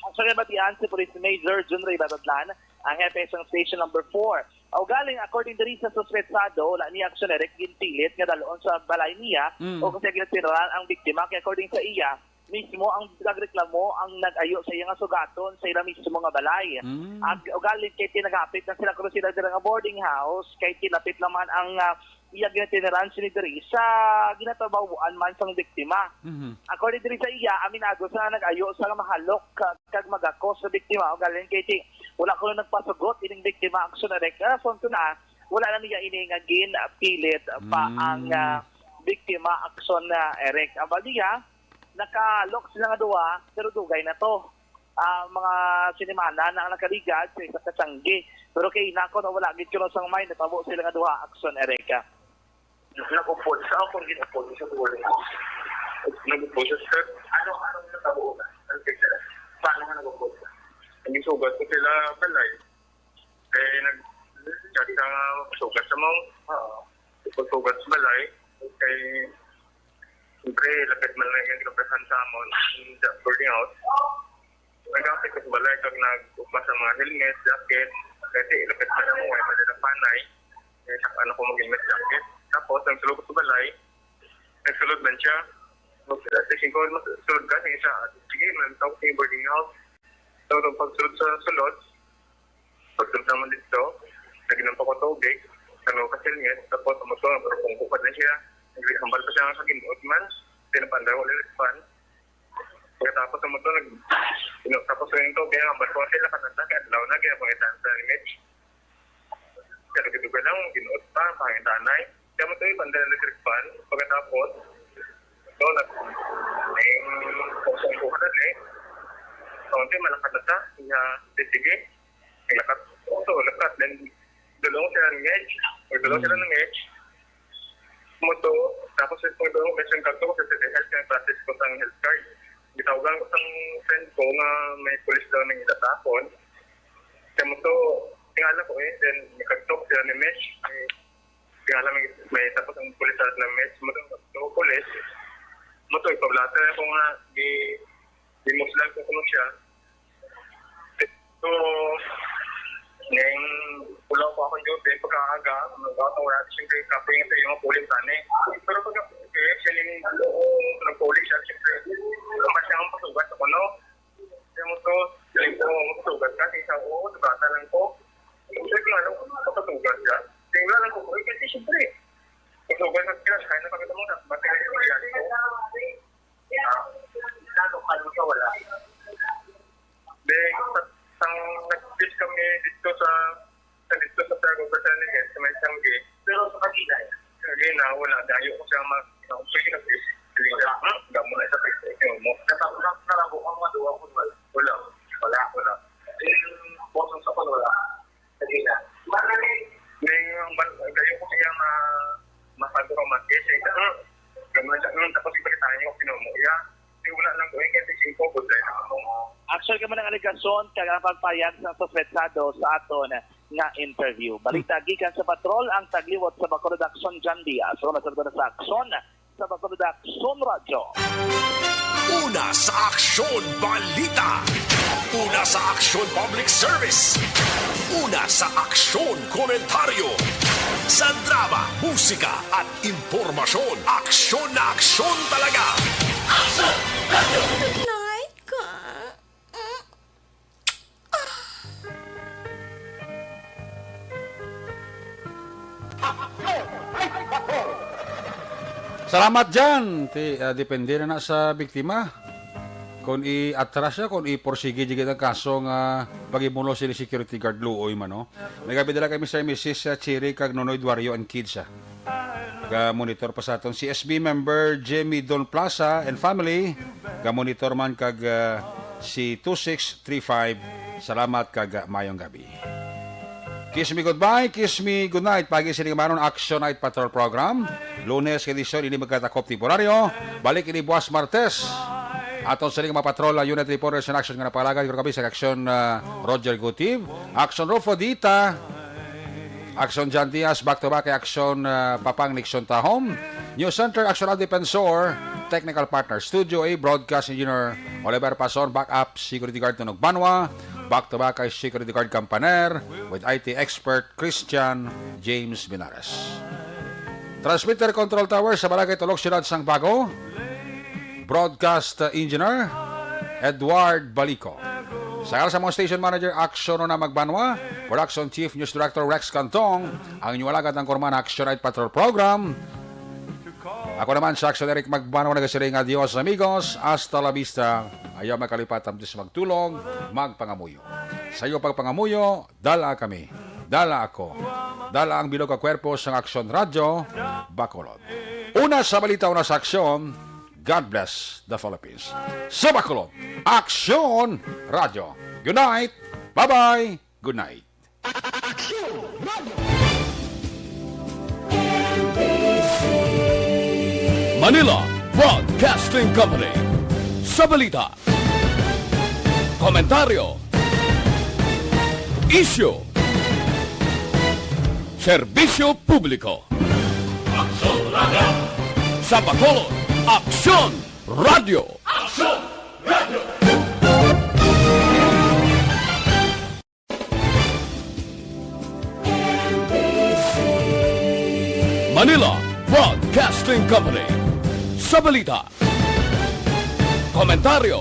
Ang sa kabatian, si Police Major Jun Ray Batadlan, ang hepe sang Station Number four. Ugaling, according diri sa suspetsado, wala niya aksyon, Eric, ginpilit nga dalon sa balay niya Mm. o kung siya ginatirahan ang biktima. Kaya according sa iya, mismo ang nagreklamo ang nag-ayo sa iya nga sugaton sa ila mismo nga balay. Mm. Ag ugaling kay tinaghapit na sila, kuno sila dira nga boarding house, kay tilapit naman ang, ah, iya ginatiniran sini diri sa ginatrabahoan man sang biktima. Mhm. According diri sa iya, aminado sa nag-ayo sa mahalok kag, kag magakos sa biktima, ugaling kay ti-, wala kuno nagpasugot ining biktima aksyon, Eric. Rason to na, wala na niya ini nga ginpilit pa Mm. ang, ah, biktima aksyon, ah, Eric. Ang baliya, nakalok sila nga duha, pero dugay na to. Ah, mga sinimana na ang nakaligad sa isa ka tiyangge. Pero kay nako na wala gid kuno sang may natabo sila nga duha aksyon, Eric. Nag-upod sa akong gin-upod sa boarding house. Nag-upod siya, sir. Ano, ano ang natabo na? Ano siya? Paano nga nag-upod? Nagsugat ko sila balay. Kay nag-chat sa sugat sa mong, ah, sugat sa balay. Kay, siyempre, lapit man lang yung lugasan sa amon, sa boarding house. Nagapit ko sa balay, kag nag-upa sa mga helmet, jacket. Kasi lapit man lang, may madala panay. Kaya sa ano ko mag-helmet, jacket. Tapos, nagsulod ko sa balay. Nagsulod man siya. Tingin ko, mas sulod ka, sige siya. Sige, man, tawag sa boarding house. So, nung pagsulod sa sulod, pagsulod naman dito, nag-inom pa ko tubig, ano, kasilngit, tapos ang motor, pero kung kupat na siya, hambal pa siya nga sa ginuot man, pinapanday, wala respond. Pagkatapos ang motor, nag, ino, tapos yung tubig, hambal ko, sila ka nata, kaya adlaw na, kaya pangitan sa image. Pero gitugan lang, ginuot pa, pangitanay. Kaya mo ito, panday electric fan, pagkatapos, so, nag, yung, kung saan ko ka dali, kaunti, malakad na ta, kaya, sige, Lakat. So, lakat. Then, dulong sila ng edge. Pag dulong sila ng edge, mo to, tapos yung pag dulong, may siyang kagto, kasi sa health, yung process ko sa health card. Gitawagan ko sa friend ko nga may pulis daw nang itatapon. Kaya mo to, tingala ko eh, then, may kagto sila ni Mesh. May, tingala may, may tapos ang pulis sa ng Mesh. Mo to, kagto, pulis. Mo to, ipablata na ko nga, di, di mo sila ko kuno siya. So, ning pulaw ko akong duty, pagkaaga, nagkataon na, siyempre, kaping sa iyong puling tani. Pero pag, eh, siya ning, nagpuling siya, siyempre, mas siya ang pasugat ako, no? Siya mo to, siling ko, "Pasugat ka?" Siya, "Oo, sugatan lang ko." Sabi ko, "Ano, pasugat ka?" Tingnan lang ko, "Uy, kasi siyempre, pasugat ka, kaya na pagkita mo, ba't ka nagsusugat ko?" Ah, lalo ka nung wala. Then, sa, sang nag-kiss kami dito sa, sa dito sa Tago Batangas, sa may Sangge. Pero sa kanila, eh. Kanina, wala. Dayo ko siya mag-, ang free na kiss. Kanina, hmm? Damo na sa Facebook, yung mo. Wala, mm, tapos ipalitan niyo kung sino mo iya. Di, wala lang ko, eh, kasi singko, good day na ako. Actually, kamo ng alegasyon kag ang pagpayag sa suspetsado sa aton nga interview. Balita gikan sa patrol ang tagliwat sa Bacolod Aksyon, John Diaz. Una sa, sa aksyon sa Bacolod Aksyon Radyo. Una sa Aksyon Balita. Una sa Aksyon Public Service. Una sa Aksyon Komentaryo. Sa drama, musika, at impormasyon, aksyon na aksyon talaga. Aksyon Radyo! Good night, ka. Salamat dyan. Ti, ah, depende na na sa biktima. Kung i-atras siya, kung i-porsige, di ang kaso nga pag-imuno sila security guard, luoy man, no? Nagabidala kay Mister and Missus Cherry kag Nonoy Duario and kids, ah. Ga-monitor pa sa aton C S B member Jimmy Don Plaza and family. Ga-monitor man kag, ah, si two six three five. Salamat kag, ah, mayong gabi. Kiss Me Goodbye, Kiss Me Goodnight. Pagi sini nga manon Action Night Patrol Program. Lunes nga edisyon, ini magkatakop temporaryo. Balik ini buwas Martes. Aton sini nga mga patrol, ah, unit reporters in action nga napalagay. Kami sa Action, ah, Roger Gutiv, Action Rufo Dita, Action John Diaz, back to back kay Action, ah, Papang Nixon Tahom. News Center, Action Defensor, technical partner, Studio A, broadcast engineer, Oliver Pason, backup, security guard, Tunog Banwa, back to back kay security guard Campaner, with I T expert, Christian James Binares. Transmitter control tower sa Barangay Tulog, Siyudad sang Bago. Broadcast, uh, engineer, Edward Balico. Sa ngalan sa mga station manager, Action Rona Magbanwa, production chief, news director, Rex Cantong, ang inyong alagad ang kurman, Action Night Patrol Program. Ako naman sa Action Eric Magbanwa, nagasiring, "Adios, amigos. Hasta la vista." Ayaw magkalipat, ang Diyos magtulong, magpangamuyo. Sa iyo pagpangamuyo, dala kami, dala ako, dala ang bilog nga kwerpo sang Aksyon Radyo, Bacolod. Una sa balita, una sa aksyon, God bless the Philippines. Sa Bacolod, Aksyon Radyo. Good night. Bye-bye. Good night. Manila Broadcasting Company. Sa balita, komentaryo, isyu, serbisyo publiko. Aksyon Radyo. Sa Bacolod, Aksyon Radyo. Aksyon Radyo. Manila Broadcasting Company. Sa balita, komentaryo,